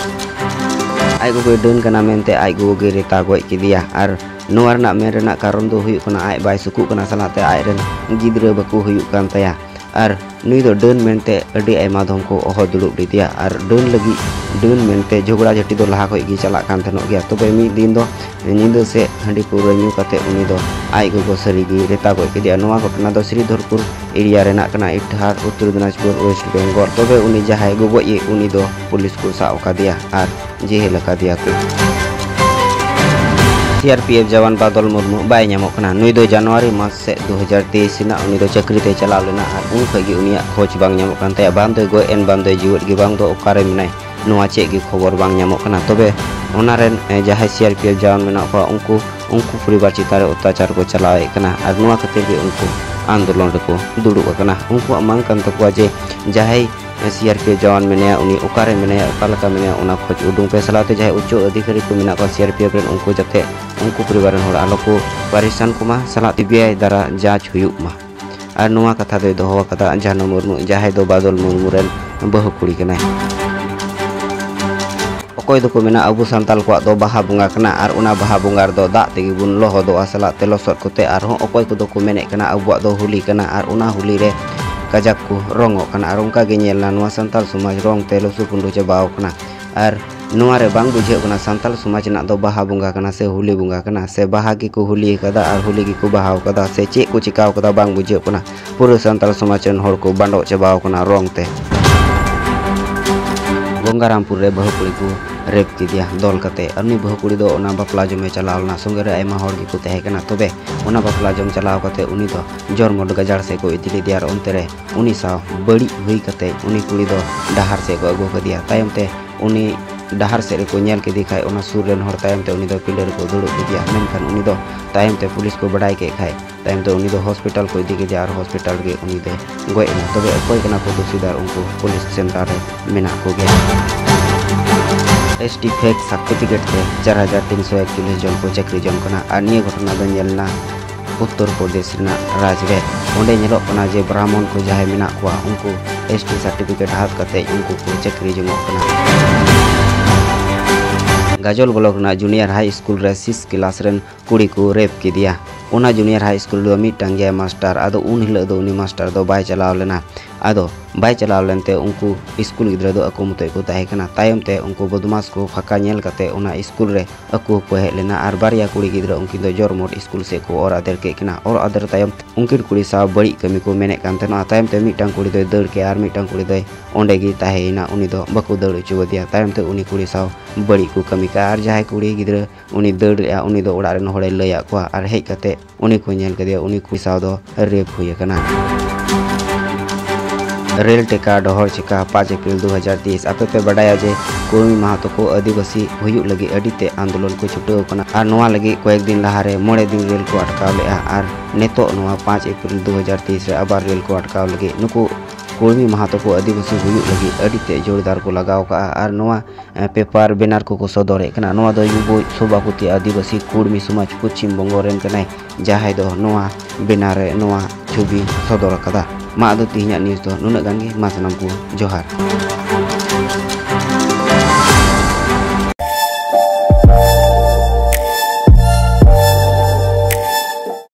ᱟᱡ ᱜᱚᱜᱚᱭ ᱰᱟᱹᱱ ᱠᱟᱱᱟ ᱢᱮᱱᱛᱮ ᱟᱡ ᱜᱚᱜᱚ ᱜᱮ ᱨᱮᱛᱟ ᱜᱚᱡ ᱠᱮᱫᱮᱭᱟ᱾ ᱟᱨ ᱱᱚᱣᱟ ᱨᱮᱱᱟᱜ ᱢᱮᱱ ᱨᱮᱱᱟᱜ ᱠᱟᱨᱚᱱ ᱫᱚ ᱦᱩᱭᱩᱜ ᱠᱟᱱᱟ, ᱟᱡ ᱵᱟᱭ ᱥᱩᱠᱩᱜ ᱠᱟᱱᱟ, ᱥᱟᱞᱟᱜ ᱛᱮ ᱟᱡ ᱨᱮᱱ ᱜᱤᱫᱽᱨᱟᱹ ᱵᱟᱠᱚ ᱦᱩᱭᱩᱜ ᱠᱟᱱ ᱛᱟᱭᱟ᱾ ᱟᱨ ᱱᱩᱭ ᱫᱚ ᱰᱟᱹᱱ ᱢᱮᱱᱛᱮ ᱟᱹᱰᱤ ᱟᱭᱢᱟ ᱫᱷᱚᱢ ᱠᱚ ᱦᱚᱦᱚ ᱫᱩᱲᱩᱵ ᱞᱮᱫᱮᱭᱟ᱾ ᱟᱨ ᱰᱟᱹᱱ ᱞᱟᱹᱜᱤᱫ, ᱰᱟᱹᱱ ᱢᱮᱱᱛᱮ ᱡᱷᱚᱜᱽᱲᱟ ᱡᱷᱟᱹᱴᱤ ᱫᱚ ᱞᱟᱦᱟ ᱠᱷᱚᱱ ᱜᱮ ᱪᱟᱞᱟᱜ ᱠᱟᱱ ᱛᱟᱦᱮᱱᱚᱜ ᱜᱮᱭᱟ᱾ ᱛᱚᱵᱮ ᱢᱤᱫ ᱫᱤᱱ ᱫᱚ ᱧᱤᱫᱟᱹ ᱥᱮᱫ ᱦᱟᱺᱰᱤ ᱯᱟᱹᱣᱨᱟᱹ ᱧᱩ ᱠᱟᱛᱮ ᱩᱱᱤ ᱫᱚ ᱟᱡ ᱜᱚᱜᱚ ᱥᱟᱹᱨᱤ ᱜᱮ ᱨᱮᱛᱟ ᱜᱚᱡ ᱠᱮᱫᱮᱭᱟ᱾ ᱱᱚᱣᱟ ᱜᱷᱚᱴᱚᱱᱟ ᱫᱚ ᱥᱨᱤᱫᱷᱚᱨᱯᱩᱨ ᱮᱨᱤᱭᱟ ᱨᱮᱱᱟᱜ ᱠᱟᱱᱟ, ᱤᱴᱦᱟᱨ, ᱩᱛᱛᱚᱨ ᱫᱤᱱᱟᱡᱽᱯᱩᱨ, ᱳᱭᱮᱥᱴ ᱵᱮᱝᱜᱚᱞ᱾ ᱛᱚᱵᱮ ᱩᱱᱤ ᱡᱟᱦᱟᱸᱭ ᱜᱚᱜᱚᱡ ᱮ, ᱩᱱᱤ ᱫᱚ ᱯᱩᱞᱤᱥ ᱠᱚ ᱥᱟᱵ ᱟᱠᱟᱫᱮᱭᱟ ᱟᱨ ᱡᱮᱦᱮᱞ ᱟᱠᱟᱫᱮᱭᱟ ᱠᱚ᱾ ᱥᱤ ᱟᱨ ᱯᱤ ᱮᱯᱷ ᱡᱟᱣᱟᱱ ᱵᱟᱫᱚᱞ ᱢᱩᱨᱢᱩ ᱵᱟᱭ ᱧᱟᱢᱚᱜ ᱠᱟᱱᱟ᱾ ᱱᱩᱭ ᱫᱚ ᱡᱟᱱᱩᱣᱟᱨᱤ ᱢᱟᱥ ᱥᱮᱫ ᱫᱩ ᱦᱟᱡᱟᱨ ᱛᱮᱭᱤᱥ ᱨᱮᱱᱟᱜ ᱩᱱᱤ ᱫᱚ ᱪᱟᱹᱠᱨᱤ ᱛᱮᱭ ᱪᱟᱞᱟᱣ ᱞᱮᱱᱟ ᱟᱨ ᱩᱱ ᱠᱷᱚᱱ ᱜᱮ ᱩᱱᱤᱭᱟᱜ ᱠᱷᱳᱡᱽ ᱵᱟᱝ ᱧᱟᱢᱚᱜ ᱠᱟᱱ ᱛᱟᱭᱟ᱾ ᱵᱟᱝ ᱫᱚᱭ ᱜᱚᱡ ᱮᱱ, ᱵᱟᱝ ᱫᱚᱭ ᱡᱤᱣᱮᱫ ᱜᱮ, ᱵᱟᱝ ᱫᱚ ᱚᱠᱟᱨᱮ ᱢᱮᱱᱟᱭ, ᱱᱚᱣᱟ ᱪᱮᱫ ᱜᱮ ᱠᱷᱚᱵᱚᱨ ᱵᱟᱝ ᱧᱟᱢᱚᱜ ᱠᱟᱱᱟ᱾ ᱛᱚᱵᱮ ᱚᱱᱟ ᱨᱮᱱ, ᱮ, ᱡᱟᱦᱟᱸᱭ ᱥᱤ ᱟᱨ ᱯᱤ ᱮᱯᱷ ᱡᱟᱣᱟᱱ ᱢᱮᱱᱟᱜ ᱠᱚᱣᱟ, ᱩᱱᱠᱩ, ᱩᱱᱠᱩ ᱯᱚᱨᱤᱵᱟᱨ ᱪᱮᱛᱟᱱ ᱨᱮ ᱚᱛᱛᱟᱪᱟᱨ ᱠᱚ ᱪᱟᱞᱟᱣᱮᱫ ᱠᱟᱱᱟ ᱟᱨ ᱱᱚᱣᱟ ᱠᱷᱟᱹᱛᱤᱨ ᱜᱮ ᱩᱱᱠᱩ ᱟᱱᱫᱳᱞᱚᱱ ᱨᱮᱠᱚ ᱫᱩᱲᱩᱵ ᱟᱠᱟᱱᱟ᱾ ᱩᱱᱠᱩᱣᱟᱜ ᱢᱟᱝ ᱠᱟᱱ ᱛᱟᱠᱚᱣᱟ ᱡᱮ ᱡᱟᱦᱟᱸᱭ ᱥᱤ ᱟᱨ ᱯᱤ ᱮᱯᱷ ᱡᱟᱣᱟᱱ ᱢᱮᱱᱟᱭᱟ, ᱩᱱᱤ ᱚᱠᱟᱨᱮ ᱢᱮᱱᱟᱭᱟ, ᱚᱠᱟ ᱞᱮᱠᱟ ᱢᱮᱱᱟᱭᱟ, ᱚᱱᱟ ᱠᱷᱚᱡᱽ ᱩᱰᱩᱝ ᱯᱮ᱾ ᱥᱟᱞᱟᱜ ᱛᱮ ᱡᱟᱦᱟᱸᱭ ᱩᱪᱪᱚ ᱚᱫᱷᱤᱠᱟᱨᱤ ᱠᱚ ᱢᱮᱱᱟᱜ ᱠᱚᱣᱟ ᱥᱤ ᱟᱨ ᱯᱤ ᱮᱯᱷ ᱨᱮᱱ, ᱩᱱᱠᱩ ᱡᱟᱛᱮ ᱩᱱᱠᱩ ᱯᱚᱨᱤᱵᱟᱨ ᱨᱮᱱ ᱦᱚᱲ ᱟᱞᱚ ᱠᱚ ᱯᱟᱨᱤᱥᱟᱱ ᱠᱚᱢᱟ, ᱥᱟᱞᱟᱜ ᱛᱮ ᱥᱤ ᱵᱤ ᱟᱭ ᱫᱟᱨᱟ ᱡᱟᱸᱪ ᱦᱩᱭᱩᱜ ᱢᱟ᱾ ᱟᱨ ᱱᱚᱣᱟ ᱠᱟᱛᱷᱟ ᱫᱚᱭ ᱫᱚᱦᱚ ᱟᱠᱟᱫᱟ ᱡᱟᱱᱩ ᱢᱩᱨᱢᱩ, ᱡᱟᱦᱟᱸᱭ ᱫᱚ ᱵᱟᱫᱚᱞ ᱢᱩᱨᱢᱩ ᱨᱮᱱ ᱵᱟᱹᱦᱩ ᱠᱩᱲᱤ ᱠᱟᱱᱟᱭ᱾ ᱚᱠᱚᱭ ᱫᱚᱠᱚ ᱢᱮᱱᱟ, ᱟᱵᱚ ᱥᱟᱱᱛᱟᱞ ᱠᱚᱣᱟᱜ ᱫᱚ ᱵᱟᱦᱟ ᱵᱚᱸᱜᱟ ᱠᱟᱱᱟ ᱟᱨ ᱚᱱᱟ ᱵᱟᱦᱟ ᱵᱚᱸᱜᱟ ᱨᱮᱫᱚ ᱫᱟᱜ ᱛᱮᱜᱮ ᱵᱚᱱ ᱞᱚᱦᱚᱫᱚᱜᱼᱟ, ᱥᱟᱞᱟᱜ ᱛᱮ ᱞᱚᱥᱚᱫ ᱠᱚᱛᱮ᱾ ᱟᱨᱦᱚᱸ ᱚᱠᱚᱭ ᱠᱚᱫᱚ ᱠᱚ ᱢᱮᱱᱮᱫ ᱠᱟᱱᱟ, ᱟᱵᱚᱣᱟᱜ ᱫᱚ ᱦᱳᱞᱤ ᱠᱟᱱᱟ ᱟᱨ ᱚᱱᱟ ᱦᱳᱞᱤ ᱨᱮ ᱠᱟᱡᱟᱠ ᱠᱚ ᱨᱚᱝᱚᱜ ᱠᱟᱱᱟ᱾ ᱟᱨ ᱚᱱᱠᱟ ᱜᱮ ᱧᱮᱞ ᱮᱱᱟ, ᱱᱚᱣᱟ ᱥᱟᱱᱛᱟᱞ ᱥᱚᱢᱟᱡᱽ ᱨᱚᱝ ᱛᱮ ᱞᱩᱥᱩ ᱯᱩᱸᱰᱩ ᱪᱟᱵᱟᱣ ᱠᱟᱱᱟ᱾ ᱟᱨ ᱱᱚᱣᱟ ᱨᱮ ᱵᱟᱝ ᱵᱩᱡᱷᱟᱹᱜ ᱠᱟᱱᱟ, ᱥᱟᱱᱛᱟᱞ ᱥᱚᱢᱟᱡᱽ ᱨᱮᱱᱟᱜ ᱫᱚ ᱵᱟᱦᱟ ᱵᱚᱸᱜᱟ ᱠᱟᱱᱟ ᱥᱮ ᱦᱳᱞᱤ ᱵᱚᱸᱜᱟ ᱠᱟᱱᱟ, ᱥᱮ ᱵᱟᱦᱟ ᱜᱮᱠᱚ ᱦᱳᱞᱤ ᱟᱠᱟᱫᱟ ᱟᱨ ᱦᱳᱞᱤ ᱜᱮᱠᱚ ᱵᱟᱦᱟ ᱟᱠᱟᱫᱟ, ᱥᱮ ᱪᱮᱫ ᱠᱚ ᱪᱤᱠᱟᱹ ᱟᱠᱟᱫᱟ, ᱵᱟᱝ ᱵᱩᱡᱷᱟᱹᱜ ᱠᱟᱱᱟ᱾ ᱯᱩᱨᱟᱹ ᱥᱟᱱᱛᱟᱲ ᱥᱚᱢᱟᱡᱽ ᱨᱮᱱ ᱦᱚᱲ ᱠᱚ ᱵᱟᱸᱰᱚᱜ ᱪᱟᱵᱟᱣ ᱠᱟᱱᱟ ᱨᱚᱝ ᱛᱮ᱾ ᱜᱚᱝᱜᱟᱨᱟᱢᱯᱩᱨ ᱨᱮ ᱵᱟᱹᱦᱩ ᱠᱩᱲᱤ ᱠᱚ ᱨᱮᱯ ᱠᱮᱫᱮᱭᱟ ᱫᱚᱞ ᱠᱟᱛᱮ᱾ ᱟᱨ ᱩᱱᱤ ᱵᱟᱹᱦᱩ ᱠᱩᱲᱤ ᱫᱚ ᱚᱱᱟ ᱵᱟᱯᱞᱟ ᱡᱚᱢᱮ ᱪᱟᱞᱟᱣ ᱞᱮᱱᱟ, ᱥᱚᱸᱜᱮ ᱨᱮ ᱟᱭᱢᱟ ᱦᱚᱲ ᱜᱮᱠᱚ ᱛᱟᱦᱮᱸ ᱠᱟᱱᱟ᱾ ᱛᱚᱵᱮ ᱚᱱᱟ ᱵᱟᱯᱞᱟ ᱡᱚᱢ ᱪᱟᱞᱟᱣ ᱠᱟᱛᱮ ᱩᱱᱤ ᱫᱚ ᱡᱚᱨᱢᱚᱴ ᱜᱟᱡᱟᱲ ᱥᱮᱫ ᱠᱚ ᱤᱫᱤ ᱞᱮᱫᱮᱭᱟ ᱟᱨ ᱚᱱᱛᱮ ᱨᱮ ᱩᱱᱤ ᱥᱟᱶ ᱵᱟᱹᱲᱤᱡ ᱦᱩᱭ ᱠᱟᱛᱮ ᱩᱱᱤ ᱠᱩᱲᱤ ᱫᱚ ᱰᱟᱦᱟᱨ ᱥᱮᱫ ᱠᱚ ᱟᱹᱜᱩ ᱠᱮᱫᱮᱭᱟ᱾ ᱛᱟᱭᱚᱢ ᱛᱮ ᱩᱱᱤ ᱰᱟᱦᱟᱨ ᱥᱮᱫ ᱨᱮᱠᱚ ᱧᱮᱞ ᱠᱮᱫᱮ ᱠᱷᱟᱡ ᱚᱱᱟ ᱥᱩᱨ ᱨᱮᱱ ᱦᱚᱲ ᱛᱟᱭᱚᱢ ᱛᱮ ᱩᱱᱤ ᱫᱚ ᱯᱤᱸᱰᱟᱹ ᱨᱮᱠᱚ ᱫᱩᱲᱩᱵ ᱠᱮᱫᱮᱭᱟ᱾ ᱢᱮᱱᱠᱷᱟᱱ ᱩᱱᱤ ᱫᱚ ᱛᱟᱭᱚᱢ ᱛᱮ ᱯᱩᱞᱤᱥ ᱠᱚ ᱵᱟᱰᱟᱭ ᱠᱮᱫ ᱠᱷᱟᱡ ᱛᱟᱭᱚᱢ ᱛᱮ ᱩᱱᱤ ᱫᱚ ᱦᱚᱥᱯᱤᱴᱟᱞ ᱠᱚ ᱤᱫᱤ ᱠᱮᱫᱮᱭᱟ ᱟᱨ ᱦᱚᱥᱯᱤᱴᱟᱞ ᱨᱮᱜᱮ ᱩᱱᱤ ᱫᱚᱭ ᱜᱚᱡ ᱮᱱᱟ᱾ ᱛᱚᱵᱮ ᱚᱠᱚᱭ ᱠᱟᱱᱟ ᱠᱚ ᱫᱳᱥᱤᱫᱟᱨ? ᱩᱱᱠᱩ ᱯᱩᱞᱤᱥ ᱥᱮᱱᱴᱟᱨ ᱨᱮ ᱢᱮᱱᱟᱜ ᱠᱚᱜᱮᱭᱟ᱾ ᱮᱥ ᱴᱤ ᱯᱷᱮᱠ ᱥᱟᱨᱴᱤᱯᱷᱤᱠᱮᱴ ᱛᱮ ᱪᱟᱨ ᱦᱟᱡᱟᱨ ᱛᱤᱱ ᱥᱚ ᱮᱠᱪᱚᱞᱞᱤᱥ ᱡᱚᱱ ᱠᱚ ᱪᱟᱹᱠᱨᱤ ᱡᱚᱝ ᱠᱟᱱᱟ᱾ ᱟᱨ ᱱᱤᱭᱟᱹ ᱜᱷᱚᱴᱚᱱᱟ ᱫᱚ ᱧᱮᱞ ᱮᱱᱟ ᱩᱛᱛᱚᱨ ᱯᱨᱚᱫᱮᱥ ᱨᱮᱱᱟᱜ ᱨᱟᱡᱽ ᱨᱮ᱾ ᱚᱸᱰᱮ ᱧᱮᱞᱚᱜ ᱠᱟᱱᱟ ᱡᱮ ᱵᱨᱟᱦᱢᱚᱱ ᱠᱚ ᱡᱟᱦᱟᱸᱭ ᱢᱮᱱᱟᱜ ᱠᱚᱣᱟ, ᱩᱱᱠᱩ ᱮᱥ ᱴᱤ ᱥᱟᱨᱴᱤᱯᱷᱤᱠᱮᱴ ᱦᱟᱛ ᱠᱟᱛᱮ ᱩᱱᱠᱩ ᱠᱚ ᱪᱟᱹᱠᱨᱤ ᱡᱚᱝᱚᱜ ᱠᱟᱱᱟ᱾ ᱜᱟᱡᱚᱞ ᱵᱞᱚᱠ ᱨᱮᱱᱟᱜ ᱡᱩᱱᱤᱭᱟᱨ ᱦᱟᱭ ᱥᱠᱩᱞ ᱨᱮ ᱥᱤᱠᱥ ᱠᱞᱟᱥ ᱨᱮᱱ ᱠᱩᱲᱤ ᱠᱚ ᱨᱮᱯ ᱠᱮᱫᱮᱭᱟ᱾ ᱚᱱᱟ ᱡᱩᱱᱤᱭᱟᱨ ᱦᱟᱭ ᱥᱠᱩᱞ ᱨᱮᱫᱚ ᱢᱤᱫᱴᱟᱝ ᱜᱮᱭᱟᱭ ᱢᱟᱥᱴᱟᱨ᱾ ᱟᱫᱚ ᱩᱱ ᱦᱤᱞᱳᱜ ᱫᱚ ᱩᱱᱤ ᱢᱟᱥᱴᱟᱨ ᱫᱚ ᱵᱟᱭ ᱪᱟᱞᱟᱣ ᱞᱮᱱᱟ᱾ ᱟᱫᱚ ᱵᱟᱭ ᱪᱟᱞᱟᱣ ᱞᱮᱱᱛᱮ ᱩᱱᱠᱩ ᱥᱠᱩᱞ ᱜᱤᱫᱽᱨᱟᱹ ᱫᱚ ᱟᱠᱚ ᱢᱚᱛᱚ ᱜᱮᱠᱚ ᱛᱟᱦᱮᱸ ᱠᱟᱱᱟ᱾ ᱛᱟᱭᱚᱢ ᱛᱮ ᱩᱱᱠᱩ ᱵᱚᱫᱢᱟᱥ ᱠᱚ ᱯᱷᱟᱸᱠᱟ ᱧᱮᱞ ᱠᱟᱛᱮ ᱚᱱᱟ ᱥᱠᱩᱞ ᱨᱮ ᱟᱠᱚ ᱦᱚᱸᱠᱚ ᱦᱮᱡ ᱞᱮᱱᱟ ᱟᱨ ᱵᱟᱨᱭᱟ ᱠᱩᱲᱤ ᱜᱤᱫᱽᱨᱟᱹ ᱩᱱᱠᱤᱱ ᱫᱚ ᱡᱚᱨᱢᱚᱴ ᱥᱠᱩᱞ ᱥᱮᱫ ᱠᱚ ᱚᱨ ᱟᱫᱮᱨ ᱠᱮᱫ ᱠᱤᱱᱟ᱾ ᱚᱨ ᱟᱫᱮᱨ ᱛᱟᱭᱚᱢ ᱩᱱᱠᱤᱱ ᱠᱩᱲᱤ ᱥᱟᱶ ᱵᱟᱹᱲᱤᱡ ᱠᱟᱹᱢᱤ ᱠᱚ ᱢᱮᱱᱮᱫ ᱠᱟᱱ ᱛᱟᱦᱮᱱᱟ᱾ ᱛᱟᱭᱚᱢ ᱛᱮ ᱢᱤᱫᱴᱟᱝ ᱠᱩᱲᱤ ᱫᱚᱭ ᱫᱟᱹᱲ ᱠᱮᱜᱼᱟ ᱟᱨ ᱢᱤᱫᱴᱟᱝ ᱠᱩᱲᱤ ᱫᱚᱭ ᱚᱸᱰᱮ ᱜᱮ ᱛᱟᱦᱮᱸᱭᱮᱱᱟ, ᱩᱱᱤ ᱫᱚ ᱵᱟᱠᱚ ᱫᱟᱹᱲ ᱦᱚᱪᱚ ᱟᱫᱮᱭᱟ᱾ ᱛᱟᱭᱚᱢ ᱛᱮ ᱩᱱᱤ ᱠᱩᱲᱤ ᱥᱟᱶ ᱵᱟᱹᱲᱤᱡ ᱠᱚ ᱠᱟᱹᱢᱤ ᱠᱟᱜᱼᱟ ᱟᱨ ᱡᱟᱦᱟᱸᱭ ᱠᱩᱲᱤ ᱜᱤᱫᱽᱨᱟᱹ ᱩᱱᱤ ᱫᱟᱹᱲ ᱞᱮᱜᱼᱟ, ᱩᱱᱤ ᱫᱚ ᱚᱲᱟᱜ ᱨᱮᱱ ᱦᱚᱲᱮ ᱞᱟᱹᱭᱟᱫ ᱠᱚᱣᱟ ᱟᱨ ᱦᱮᱡ ᱠᱟᱛᱮ ᱩᱱᱤ ᱠᱚ ᱧᱮᱞ ᱠᱮᱫᱮᱭᱟ, ᱩᱱᱤ ᱠᱩᱲᱤ ᱥᱟᱶ ᱫᱚ ᱨᱮᱯ ᱦᱩᱭ ᱟᱠᱟᱱᱟ᱾ ᱨᱮᱞ ᱴᱮᱠᱟ ᱰᱚᱦᱚᱨ ᱪᱮᱠᱟ, ᱯᱟᱸᱪ ᱮᱯᱨᱤᱞ ᱫᱩ ᱦᱟᱡᱟᱨ ᱛᱮᱭᱤᱥ᱾ ᱟᱯᱮ ᱯᱮ ᱵᱟᱰᱟᱭᱟ ᱡᱮ ᱠᱩᱲᱢᱤ ᱢᱟᱦᱟᱛᱚ ᱠᱚ ᱟᱹᱫᱤᱵᱟᱹᱥᱤ ᱦᱩᱭᱩᱜ ᱞᱟᱹᱜᱤᱫ ᱟᱹᱰᱤ ᱛᱮ ᱟᱱᱫᱳᱞᱚᱱ ᱠᱚ ᱪᱷᱩᱴᱟᱹᱣ ᱟᱠᱟᱱᱟ ᱟᱨ ᱱᱚᱣᱟ ᱞᱟᱹᱜᱤᱫ ᱠᱚᱭᱮᱠ ᱫᱤᱱ ᱞᱟᱦᱟᱨᱮ ᱢᱚᱬᱮ ᱫᱤᱱ ᱨᱮᱞ ᱠᱚ ᱟᱴᱠᱟᱣ ᱞᱮᱜᱼᱟ ᱟᱨ ᱱᱤᱛᱚᱜ ᱱᱚᱣᱟ ᱯᱟᱸᱪ ᱮᱯᱨᱤᱞ ᱫᱩ ᱦᱟᱡᱟᱨ ᱛᱮᱭᱤᱥ ᱨᱮ ᱟᱵᱟᱨ ᱨᱮᱞ ᱠᱚ ᱟᱴᱠᱟᱣ ᱞᱟᱹᱜᱤᱫ᱾ ᱱᱩᱠᱩ ᱠᱩᱲᱢᱤ ᱢᱟᱦᱟᱛᱚ ᱠᱚ ᱟᱹᱫᱤᱵᱟᱹᱥᱤ ᱦᱩᱭᱩᱜ ᱞᱟᱹᱜᱤᱫ ᱟᱹᱰᱤ ᱛᱮ ᱡᱳᱨᱫᱟᱨ ᱠᱚ ᱞᱟᱜᱟᱣ ᱠᱟᱜᱼᱟ ᱟᱨ ᱱᱚᱣᱟ ᱮ, ᱯᱮᱯᱟᱨ ᱵᱮᱱᱟᱨ ᱠᱚᱠᱚ ᱥᱚᱫᱚᱨᱮᱫ ᱠᱟᱱᱟ᱾ ᱱᱚᱣᱟ ᱫᱚ ᱭᱩᱵᱚ ᱥᱚᱵᱷᱟᱯᱚᱛᱤ ᱟᱹᱫᱤᱵᱟᱹᱥᱤ ᱠᱩᱲᱢᱤ ᱥᱚᱢᱟᱡᱽ ᱯᱚᱪᱷᱤᱢ ᱵᱚᱝᱜᱚ ᱨᱮᱱ ᱠᱟᱱᱟᱭ, ᱡᱟᱦᱟᱸᱭ ᱫᱚ ᱱᱚᱣᱟ ᱵᱮᱱᱟᱨ ᱨᱮ ᱱᱚᱣᱟ ᱪᱷᱚᱵᱤ ᱥᱚᱫᱚᱨ ᱟᱠᱟᱫᱟ᱾ ᱢᱟ ᱟᱫᱚ ᱛᱮᱦᱮᱧᱟᱜ ᱱᱤᱭᱩᱡᱽ ᱫᱚ ᱱᱩᱱᱟᱹᱜ ᱜᱟᱱ ᱜᱮ᱾ ᱢᱟ ᱥᱟᱱᱟᱢ ᱠᱚ ᱡᱚᱦᱟᱨ᱾